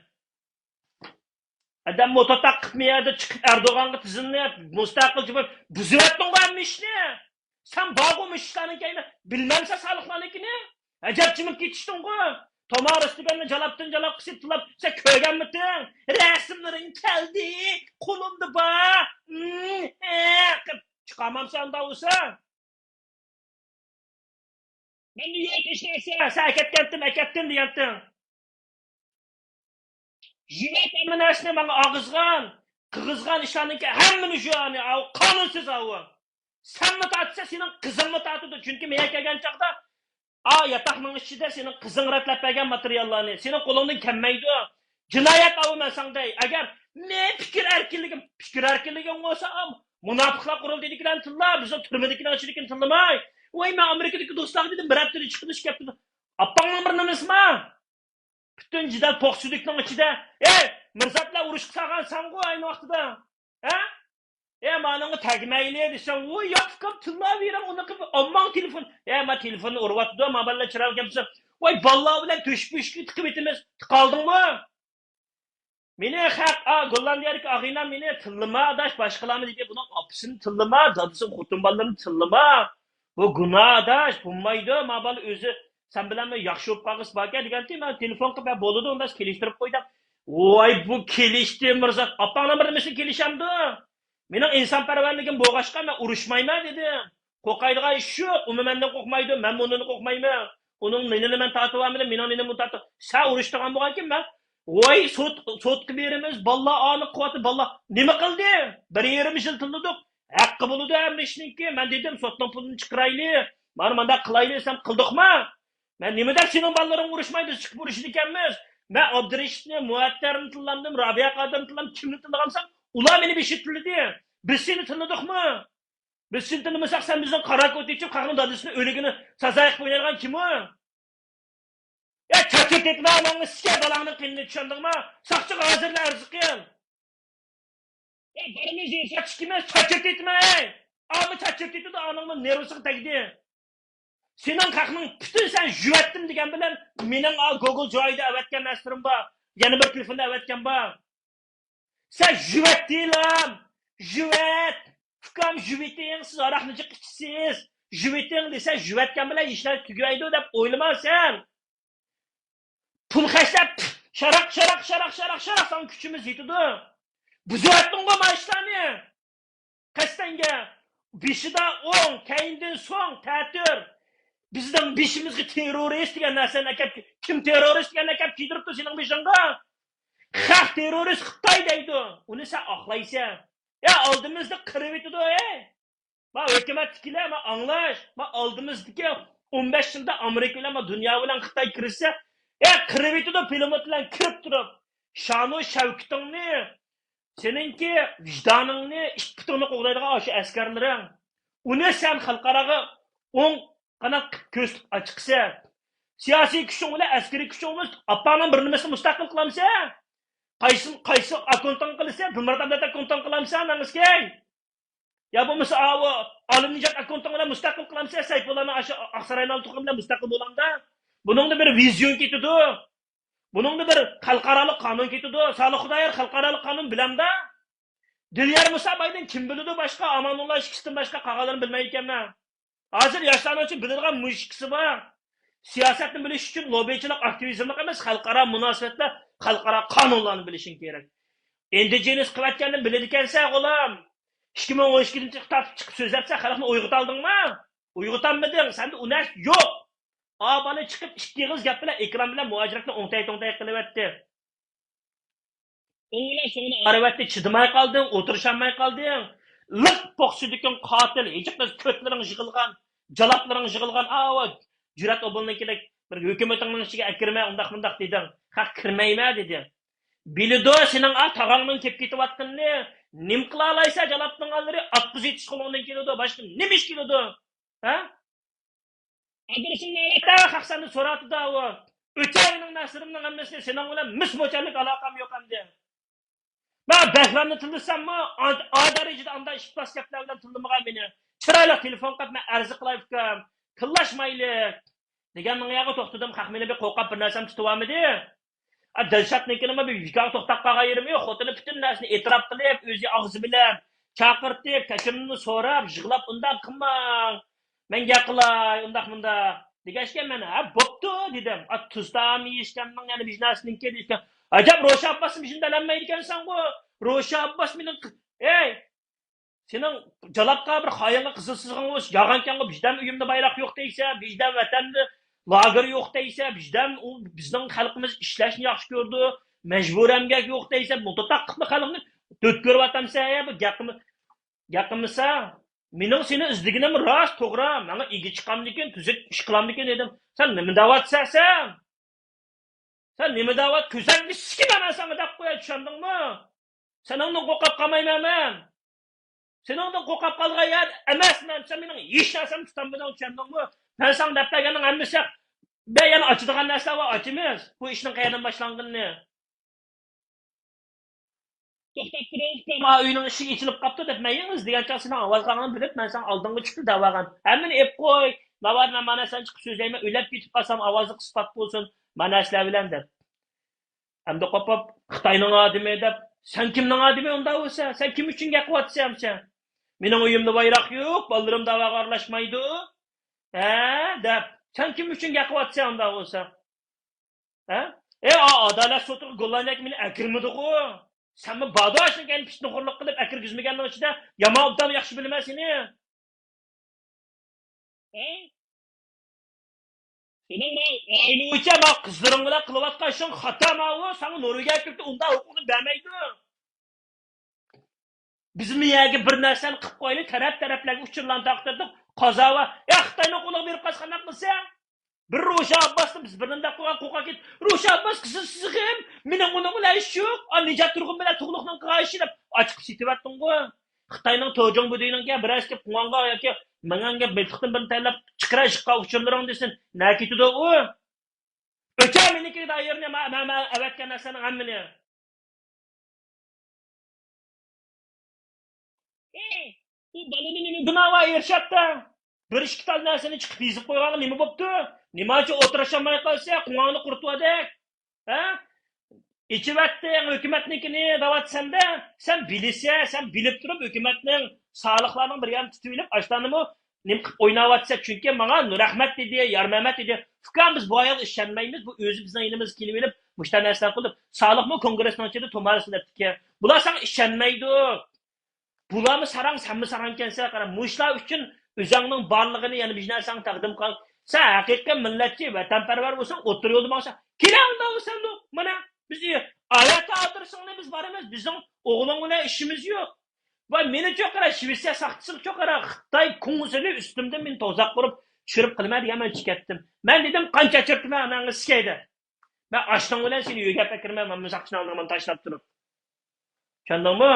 ئادەم موتور تاقىپ مۇ يەردە چىقىپ ئەردوغانغا تىزىملىنىپ، مۇستەقىل جۇمھۇرىيەت بۇزۇۋەتتىڭغۇ ھەممە ئىشنى. سەن بارغۇ مۇشۇ ئىشلارنىڭ كەينىدە، بىلمەمسەن سالىقلارنىڭكىنى؟ ئەجەب جىمىپ كېتىشتىڭغۇ. تومارىس دېگەننى جالاپتىن جالاپ قىسىپ تىللاپ، سەن كۆرگەنمىتىڭ؟ رەسىملىرىڭ كەلدى، قولۇمدا بار. ھىم، ھە، قىپ چىقارمامسەن ئۇنداق بولسا؟ مەندە يوق ھېچ نەرسە، سەن ئەكەتكەنتىم، ئەكەتتىم دېگەنتىڭ. يۇمەت ھەممە نەرسىنى ماڭا ئاغىزغان، قىغىزغان ئىشلارنىڭكى ھەممىنى يۇيانى، ئاۋۇ قانۇنسىز ئاۋۇ. سەنمۇ تارتىسەن، سېنىڭ قىزىڭمۇ تارتىدۇ. چۈنكى مەن كەلگەن چاغدا، ئا، ياتاقنىڭ ئىچىدە سېنىڭ قىزىڭ رەتلەپ بەرگەن ماتېرىياللارنى، سېنىڭ قولۇڭدىن كەلمەيدۇ. جىنايەت ئاۋۇ مەن ساڭا دەي. ئەگەر مەن پىكىر ئەركىنلىكىم، پىكىر ئەركىنلىكىڭ بولسا، ئا، مۇناپىقلار قۇرۇلتىيىدىكىلەرنى تىللا، بىزنىڭ تۈرمىدىكىلەر ئىچىدىكىنى تىللىماي. ۋاي، مەن ئامېرىكىدىكى دوستلارغا دېدىم، بىر ھەپتىدە چىقىدۇ، ئىككى ھەپتىدە. ئاپاڭنىڭ بىر نېمىسىما؟ پۈتۈن جېدەل پوقسىدىكنىڭ ئىچىدە، ئەي، مىرزاتلار ئۇرۇشقا سالغان سەنغۇ ئەينى ۋاقتىدا. ھە؟ ئەي، مانىڭغا تەگمەيلى دېسەڭ، ۋۇ ياققىم تىللاۋېرىڭ، ئۇنى قىلىپ، ئامماڭ تېلېفون. ئەي، ما تېلېفوننى ئۇرۇۋاتىدۇ، ما بالىلار چىرايلىق گەپ قىلسا، ۋاي، بالىلار بىلەن تۆشۈك-پۆشۈككە تىقىۋېتىمىز، تىقالدىڭمۇ؟ مېنى خەق، ئا، گوللاندىيەدىكى ئاغىنەم مېنى تىللىما ئاداش، باشقىلارنى دېدى، بۇنىڭ ئاپىسىنى تىللىما، دادىسىنى، خوتۇن بالىلىرىنى تىللىما. بۇ گۇناھ ئاداش، بولمايدۇ، ما بالا ئۆزى سەن بىلەن بىر ياخشى بولۇپ قالغۇسى باركەن دېگەنتى، مەن تېلېفون قىلىپ، ھە، بولىدۇ، ئۇنداق كېلىشتۈرۈپ قوي دەپ. ۋاي، بۇ كېلىشتى، مىرزا، ئاپاڭنىڭ بىر نېمىسىگە كېلىشەمدۇ؟ مېنىڭ ئىنسانپەرۋەرلىكىم بولغاچقا، مەن ئۇرۇشمايمەن دېدىم. قورقايدىغان ئىش يوق، ئۇمۇ مەندىن قورقمايدۇ، مەنمۇ ئۇنىڭدىن قورقمايمەن. ئۇنىڭ نېنىنى مەن تارتىۋالمىدىم، مېنىڭ نېنىمنى تارتىپ، سەن ئۇرۇشىدىغان بولغانكىن، مەن ۋاي، سوت، سوتقا بېرىمىز، بالىلار ئانى قىلىۋاتىدۇ، بالىلار نېمە قىلدى؟ بىر يېرىم يىل تىللىدۇق. ھەققى بولىدۇ ھەممە ئىشنىڭكى. مەن دېدىم، سوتنىڭ پۇلىنى چىقىرايلى، مانا مانداق قىلايلى دېسەم، قىلدۇقما؟ مەن نېمە دەپ سېنىڭ بالىلىرىڭ ئۇرۇشمايدۇ، چىقىپ ئۇرۇشىدىكەنمىز؟ مەن ئابدۇرېشىتنى، مۇئەتتەرنى تىللامدىم، رابىيە قادىرنى تىللام، كىمنى تىللىغانسام، ئۇلار مېنى بېشى تىللىدى. بىز سېنى تىللىدۇقمۇ؟ بىز سېنى تىللىمىساق، سەن بىزنىڭ قارا كوت يېچىپ، خەقنىڭ دادىسىنى ئۆلۈكىنى سازا قىلىپ ئوينايدىغان كىم ئۇ؟ يا چاچ ئۆتۈۋېتىمەن ئاناڭنى، سىكەر بالامنىڭ قېنىنى، چۈشەندىڭما؟ ساقچىغا ھازىرلا ئەرز قىل. يا بارىمىز يېرى چاچ ئىككىمىز، چاچ ئۆتۈۋېتىمەن، ھەي! ئاما چاچ ئۆتۈۋېتىدۇ، ئاناڭنىڭ نېرۋىسىغا تەگدى. سېنىڭ خەقنىڭ پۈتۈن سەن يۇۋەتتىم دېگەن بىلەن مېنىڭ ئا گوگل جايدا ئەۋەتكەن نەرسىلىرىم بار. يەنە بىر تېلېفوندا ئەۋەتكەن بار. سەن يۇۋەتتىلام، يۇۋەت. ئۇكام، يۇۋېتىڭ، سىز ھاراقنى جىق ئىچىسىز. يۇۋېتىڭ دېسە، يۇۋەتكەن بىلەن ئىشلار تۈگەيدۇ دەپ ئويلىما سەن. پۇل خەجلەپ، شاراق، شاراق، شاراق، شاراق، شاراق، ساڭا كۈچىمىز يېتىدۇ. بۇزۇۋەتتىڭغۇ ما ئىشلارنى. قەستەنگە بېشىدا ئوڭ، كەينىدىن سوڭ، تەتۈر. بىزنىڭ بېشىمىزغا تېررورىست دېگەن نەرسىنى ئەكەپ، كىم تېررورىست دېگەننى ئەكەپ كىيدۈرۈپتۇ سېنىڭ بېشىڭغا؟ خەق تېررورىست خىتاي دەيدۇ. ئۇنى سەن ئاقلايسەن. يا ئالدىمىزدا قىرىۋېتىدۇ، ھەي! ما ھۆكۈمەتتىكىلەر، ما ئاڭلاش، ما ئالدىمىزدىكى ئون بەش يىلدا ئامېرىكا بىلەن، ما دۇنيا بىلەن خىتاي كىرىشسە، يا قىرىۋېتىدۇ پىلىموت بىلەن كىرىپ تۇرۇپ. شانۇ شەۋكىتىڭنى، سېنىڭكى ۋىجدانىڭنى، ئىت پۇتۇڭنى قوغدايدىغان ئاشۇ ئەسكەرلىرىڭ. ئۇنى سەن خەلقئاراغا ئوڭ قانات قىلىپ كۆرسىتىپ ئاچىقىسەن. سىياسىي كۈچۈڭ بىلەن ئەسكىرىي كۈچۈڭ بولمىسا، ئاپاڭنىڭ بىر نېمىسىنى مۇستەقىل قىلامسەن؟ قايسى، قايسى ئاكونتىڭ قىلىسەن؟ بىمۇرات ئابلەت ئاكونتىڭ قىلامسەن، مەڭگۈسكەي؟ يا بولمىسا، ئاۋۇ ئالىمنىجات ئاكونتىڭ بىلەن مۇستەقىل قىلامسەن؟ سەيپۇللانىڭ ئاشۇ ئاقساراينىڭ تۇغقىنى بىلەن مۇستەقىل بولامدا؟ بۇنىڭدا بىر ۋىزىيون كېتىدۇ. بۇنىڭدا بىر خەلقئارالىق قانۇن كېتىدۇ. سالىھ خۇدايار خەلقئارالىق قانۇن بىلەمدا؟ دىليار مۇسابايدىن كىم بىلىدۇ باشقا؟ ئامانۇللا ئىككىسىدىن باشقا قالغانلىرىنى بىلمەيدىكەنمەن. ھازىر ياشلارنىڭچە بىلىدىغان مۇشۇ ئىككىسى بار. سىياسەتنى بىلىش ئۈچۈن لوببىچىلىق، ئاكتىۋىزملىق ئەمەس، خەلقئارا مۇناسىۋەتلەر، خەلقئارا قانۇنلارنى بىلىشىڭ كېرەك. ئىندىجېنىس قىلىۋەتكەننى بىلىدىكەنسەن، غۇلام. ئىككى مىڭ ئون ئىككىدىن تارتىپ چىقىپ سۆزلەپسەن، خەلقنى ئويغىتالدىڭمۇ؟ ئويغىتالمىدىڭ، سەندە ئۇ نەرسە يوق. ئا بالا چىقىپ ئىككى ئېغىز گەپ بىلەن ئېكران بىلەن مۇھاجىرەتنى ئوڭتەي-توڭتەي قىلىۋەتتى. ئوڭ بىلەن سوڭنى ئايرىۋەتتى، چىدىماي قالدىڭ، ئولتۇرۇشالماي قالدىڭ. لىق پوق سۈدۈكۈڭ قاتىل، ھېجىقىز كۆتلىرىڭ يىغىلغان، جالاپلىرىڭ يىغىلغان، ئاۋۇ جۈرئەت ئوبۇلنىڭكىدەك بىر ھۆكۈمىتىڭنىڭ ئىچىگە ئەكىرمە، ئۇنداق مۇنداق دېدىڭ. خەق كىرمەيمە دېدى. بىلىدۇ سېنىڭ ئا تاغاڭنىڭ كېلىپ كېتىۋاتقىنىنى. نېمە قىلالايسەن جالاپنىڭ ئاللىرى؟ ئاتقۇزۇۋېتىش قولۇڭدىن كېلىدۇ، باشقا نېمە ئىش كېلىدۇ؟ ھە؟ ئادرېسىڭنى ئەۋەتە، خەق سەندىن سوراپتۇ-دە ئۇ. ئۆچەي مېنىڭ نەرسىلىرىمنىڭ ھەممىسىنى سېنىڭ بىلەن مىس موچەنلىك ئالاقەم يوق ئەمدى. مەن بەھرامنى تىللىساممۇ، ئا-، ئا دەرىجىدە ئانداق ئىپلاس گەپلەر بىلەن تىللىمىغان مېنى. چىرايلىق تېلېفون قىلىپ، مەن ئەرز قىلاي ئۇكام. تىللاشمايلى. دېگەن مىڭ يەرگە توختىدىم، خەق مېنى بىر قورقۇپ بىر نەرسەمنى تۇتۇۋالمىدى. ئا، دىلشاتنىڭكىنىمۇ بىر يۈكەڭ توختاپ قالغان يېرىمۇ يوق. خوتۇنى پۈتۈن نەرسىنى ئېتىراپ قىلىپ، ئۆزى ئاغزى بىلەن چاقىرتىپ، كەچۈرۈمنى سوراپ، يىغلاپ، ئۇنداق قىلماڭ. مەن گەپ قىلاي، ئۇنداق مۇنداق. دېگەچكە مەن، ھە، بوپتۇ، دېدىم. ئا، تۇز تائام يېيىشكەننىڭ يەنە بىر نەرسىنىڭكى دېيىشكەن. ئەجەب، روشەن ئابباسنى بىزنى بىلەلمەيدىكەنسەنغۇ. روشەن ئابباس مېنىڭ، ھەي! سېنىڭ جالاپقا بىر خاياللىق قىزىل سىزىقىڭ بولسا، ياغانكەنغۇ، بىزدەم ئۆيۈمدە بايراق يوق دەيسەن، بىزدەم ۋەتەندە لاگېر يوق دەيسەن، بىزدەم ئۇ، بىزنىڭ خەلقىمىز ئىشلەشنى ياخشى كۆرىدۇ، مەجبۇرىي ئەمگەك يوق دەيسەن، مۇتەتاققىپلا خەلقنى دۆت كۆرۈۋاتامسەن يا، بۇ گەپنى، گەپ قىلمىسا، مېنىڭ سېنى ئىزدىگىنىم راست، توغرا، ماڭا ئىگە چىقامدىكىن، تۈزۈك ئىش قىلامدىكىن دېدىم. سەن نېمە دەۋاتىسەن سەن؟ سەن نېمە دەۋات؟ كۆزۈڭنى سىكىمەن مەن ساڭا دەپ قوياي، چۈشەندىڭمۇ؟ سېنىڭدىن قورقۇپ قالمايمەن مەن. سېنىڭدىن قورقۇپ قالغان يەر ئەمەسمەن. سەن مېنىڭ ھېچ نەرسەمنى تۇتالمىدىڭ، چۈشەندىڭمۇ؟ مەن ساڭا دەپ بەرگەننىڭ ھەممىسى. بە يەنە ئاچىدىغان نەرسىلەر بار، ئاچىمىز. بۇ ئىشنىڭ قەيەردىن باشلانغىنىنى. توختاپ تۇرۇڭ، ئۇكام، ئا ئۆينىڭ ئىشىكى ئېچىلىپ قاپتۇ دەپ، مەن يېڭى ئىزدىگەن چاغ سېنىڭ ئاۋازىڭنى بىلىپ، مەن ساڭا ئالدىڭغا چۈشتۈم دەۋالغان. ھەممىنى ئېپ قوي، ناۋادا مەن مانا سەن چىقىپ سۆزلەيمەن، ئۆلۈپ كېتىپ قالسام ئاۋازلىق ئىسپات بولسۇن، مانا سىلەر بىلەن دەپ. ئەمدى قوپۇپ، خىتاينىڭ ئادىمى دەپ، سەن كىمنىڭ ئادىمى ئۇنداق بولسا؟ سەن كىم ئۈچۈن گەپ قىلىۋاتىسەن ئەمسە؟ مېنىڭ ئۆيۈمدە بايراق يوق، بالىلىرىم دەۋاغا ئارىلاشمايدۇ. ھە؟ دەپ، سەن كىم ئۈچۈن گەپ قىلىۋاتىسەن ئۇنداق بولسا؟ ھە؟ ئە، ئا-، ئادالەت سوتىغا گوللاندىيەگە مېنى ئەكىرمىدىغۇ. سەنمۇ باداشنىڭ كەينى پىتنىخورلۇق قىلىپ ئەكىرگۈزمىگەننىڭ ئىچىدە يامان ئوبدان ياخشى بىلىمەن سېنى. ھە؟ سېنىڭ ماۋۇ ئائىلە بويىچە ماۋۇ قىزلىرىڭ بىلەن قىلىۋاتقان ئىشىڭ خاتا ماۋۇ. ساڭا نورۋېگىيە ھۆكۈمىتى ئۇنداق ھوقۇقنى بەرمەيدۇ. بىزمۇ يەرگە بىر نەرسىنى قىلىپ قويايلى، تەرەپ-تەرەپلەرگە ئۇچۇرلارنى تارقىتىپ، قازا بار. يا خىتاينىڭ قولىغا بېرىپ قالسا قانداق قىلىسەن؟ بىر روشەن ئابباسنى بىز بىر نېمە دەپ قويغان، قورقاق كېتىپ، روشەن ئابباس قىزىل سىزىقىم، مېنىڭ ئۇنىڭ بىلەن ئىش يوق. ئا، نىجات تۇرغۇن بىلەن تۇغلۇقنىڭ قىلغان ئىشى دەپ ئاچىقىپ سېتىۋەتتىڭغۇ. خىتاينىڭ توجۇڭ بۇدىنىڭكى بىرەرسى كېلىپ قۇڭغانغا ياكى ماڭغانغا مىلتىقتىن بىرنى تەلەپ چىقىرە ئىشقا ئۇچۇرلىرىڭ دېسۇن، نە كېتىدۇ ئۇ؟ ئۆچە مېنىڭكى دائىرىنى مە-، مە-، مە-، ئەۋەتكەن نەرسىنىڭ ھەممىنى. ئى، بۇ بالىنى نېمە گۇناھى بار ئېرشاتتا؟ بىر ئىككى تال نەرسىنى چىقىپ يېزىپ قويغانغا نېمە بوپتۇ؟ نېمانچە ئولتۇرۇشالماي قالسا، قۇڭاڭنى قۇرۇتۇۋەردەك. ھە؟ ئېچىۋەتتىڭ ھۆكۈمەتنىڭكىنى دەۋاتىسەن-دە. سەن بىلىسەن، سەن بىلىپ تۇرۇپ ھۆكۈمەتنىڭ سالىقلارنىڭ بىر يەرنى تۇتۇۋېلىپ، ئاشۇلارنىمۇ نېمە قىلىپ ئويناۋاتىسەن؟ چۈنكى ماڭا نۇرئەخمەت دېدى، يارمەمەت دېدى. ئۇكام، بىز بۇ ئايالغا ئىشەنمەيمىز، بۇ ئۆزى بىزنىڭ يېنىمىزغا كېلىۋېلىپ مۇشۇنداق نەرسىلەر قىلىپ، سالىقمۇ كونگرېسنىڭ ئىچىدە تومارىسى دەپتىكەن. بۇلار ساڭا ئىشەنمەيدۇ. بۇلارمۇ ساراڭ، سەنمۇ ساراڭكەنسەن، قارا، مۇشۇلار ئۈچۈن ئۆزۈڭنىڭ بارلىقىنى يەنە بىر نەرسەڭنى تەقدىم قىل. سەن ھەقىقىي مىللەتچى، ۋەتەنپەرۋەر بولساڭ، ئوتتۇرا يولدا ماڭساڭ، كېلە ئۇنداق بولسا، مانا، بىز ئاۋەتە ئادرېسىڭنى بىز بارىمىز، بىزنىڭ ئوغلۇڭ بىلەن ئىشىمىز يوق. ۋاي، مېنىچۇ قارا، شىۋېتسىيە ساختىسىغىچۇ قارا، خىتاي كۇڭزىنى ئۈستۈمدىن مېنى توزاق قۇرۇپ، چۈشۈرۈپ قىلىمەن دېگەن مەن چىقىپ كەتتىم. مەن دېدىم، قانچە ئەچىرتىمەن ئاناڭغا سىكەي دەپ. مەن ئاشنىڭ بىلەن سېنى يۆگەپ ئەكىرمەن، مانا مۇشۇ ساقچىنى ئالدىڭغا مانا تاشلاپ تۇرۇپ. چۈشەندىڭمۇ؟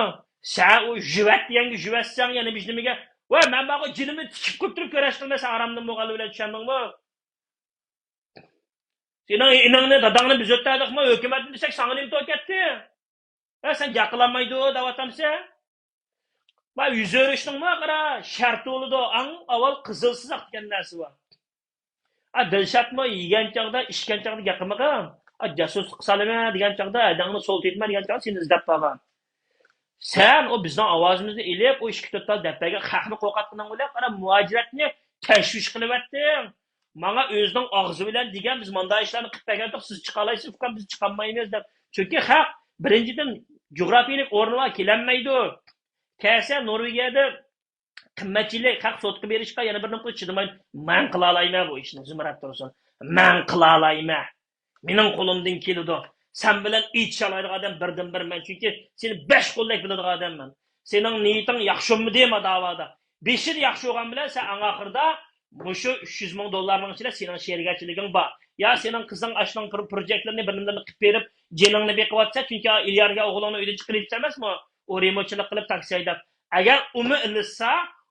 سەن ئۇ ژىۋەت دېگەنگە ژىۋەتسەڭ، يەنە بىر نېمىگە، ۋاي، مەن بارغۇ جېنىمنى تىكىپ قىلىپ تۇرۇپ كۆرۈشتۈم، مەن سەن ئارامدىن بولغانلىق بىلەن، چۈشەندىڭمۇ؟ سېنىڭ ئىنىڭنى، داداڭنى بىز ئۆتەدۇقمۇ؟ ھۆكۈمەتنى دېسەك، ساڭا نېمە توي كەتتى؟ ھە، سەن گەپ قىلالمايدۇ دەۋاتامسەن؟ ما يۈز ئۆرۈشنىڭمۇ قارا شەرتى بولىدۇ. ئەڭ ئاۋۋال قىزىل سىزىق دېگەن نەرسە بار. ئا، دىلشاتمۇ يېگەن چاغدا، ئىچكەن چاغدا گەپ قىلمىغان. ئا، جاسۇسلۇق قىلالىمەن دېگەن چاغدا، ھەدەڭنى سولىتىۋېتىمەن دېگەن چاغدا سېنى ئىزدەپ بارغان. سەن ئۇ بىزنىڭ ئاۋازىمىزنى ئېلىپ، ئۇ ئىككى تۆت تال دەپ بەرگەن خەقنى قورقۇتقىنىڭ بىلەن، قارا، مۇھاجىرەتنى تەشۋىش قىلىۋەتتىڭ. ماڭا ئۆزىنىڭ ئاغزى بىلەن دېگەن، بىز مانداق ئىشلارنى قىلىپ بەرگەنتۇق، سىز چىقالايسىز ئۇكام، بىز چىقالمايمىز دەپ. چۈنكى خەق بىرىنچىدىن جۇغراپىيىلىك ئورنىغا كېلەلمەيدۇ. كەلسە نورۋېگىيەدە قىممەتچىلىك، خەق سوتقا بېرىشقا يەنە بىر نۇقتا چىدىمايدۇ. مەن قىلالايمەن بۇ ئىشنى، زۇمرەت تۇرسۇن. مەن قىلالايمەن. مېنىڭ قولۇمدىن كېلىدۇ. سەن بىلەن ئېچىشالايدىغان ئادەم بىردىن بىر مەن، چۈنكى سېنى بەش قولدەك بىلىدىغان ئادەم مەن. سېنىڭ نىيىتىڭ ياخشى بولمىدى ما داۋادا. بېشىدا ياخشى بولغان بىلەن سەن ئەڭ ئاخىرىدا مۇشۇ ئۈچ يۈز مىڭ دوللارنىڭ ئىچىدە سېنىڭ شېرىكەتچىلىكىڭ بار. يا سېنىڭ قىزىڭ ئاشۇنىڭ پرو-، پروجېكتلىرىنى بىر نېمىلىرىنى قىلىپ بېرىپ، جېنىڭنى بېقىۋاتسا، چۈنكى ئىليارگە ئوغلۇڭنى ئۆيدىن چىقىرىۋېتىپسەنمۇ؟ ئۇ رېمونتچىلىق قىلىپ تاكسى ھەيدەپ. ئەگەر ئۇمۇ ئېلىشسا،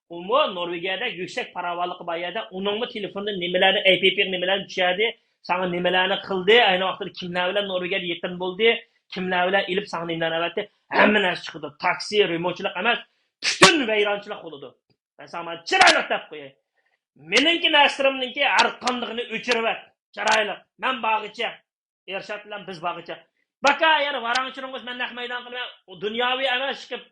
ئۇمۇ نورۋېگىيەدە يۈكسەك پاراۋانلىقى بار يەردە، ئۇنىڭمۇ تېلېفونىدا نېمىلەرنى، ئەي پى پى نېمىلەرنى چۈشۈردى، ساڭا نېمىلەرنى قىلدى، ئەينى ۋاقىتتا كىملەر بىلەن نورۋېگىيەدە يېقىن بولدى، كىملەر بىلەن ئېلىپ ساڭا نېمىلەرنى ئەۋەتتى، ھەممە نەرسە چىقىدۇ. تاكسى، رېمونتچىلىق ئەمەس، پۈتۈن ۋەيرانچىلىق بولىدۇ. مەن ساڭا مانا چىرايلىق دەپ قوياي. مېنىڭكى نەرسىلىرىمنىڭكى ھەر قاندىقىنى ئۆچۈرۈۋەت. چىرايلىق. مەن بارغىچە. ئېرشات بىلەن بىز بارغىچە. باكا يەنە ۋاراڭ-چۇرۇڭ بولسا مەن نەق مەيدان قىلىمەن. ئۇ دۇنياۋى ئەمەس، چىقىپ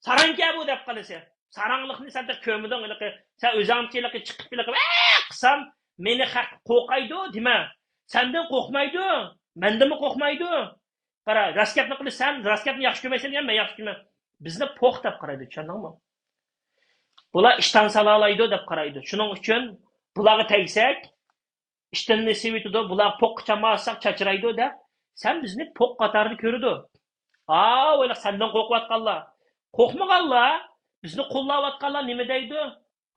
ساراڭكە بۇ دەپ قالىسەن. ساراڭلىقنى سەن تېخى كۆرمىدىڭ. ھېلىقى سەن ئۆزۈڭچە ھېلىقى چىقىپ ھېلىقى ۋە قىلسام، مېنى خەق قورقايدۇ دېمە. سەندىن قورقمايدۇ، مەندىنمۇ قورقمايدۇ. قارا، راست گەپنى قىلىش، سەن راست گەپنى ياخشى كۆرمەيسەن دېگەن، مەن ياخشى كۆرمەيمەن. بىزنى پوق دەپ قارايدۇ، چۈشەندىڭمۇ؟ بۇلار ئىشتان سالالايدۇ دەپ قارايدۇ. شۇنىڭ ئۈچۈن بۇلارغا تەگسەك، ئىشتىنىنى سىۋىتىدۇ، بۇلار پوققا چامالساق چاچرايدۇ دەپ، سەن بىزنى پوق قاتارىدا كۆرىدۇ. ئاۋۇ ھېلىقى سەندىن قورقۇۋاتقانلار، قورقمىغانلار، بىزنى قوللاۋاتقانلار نېمە دەيدۇ؟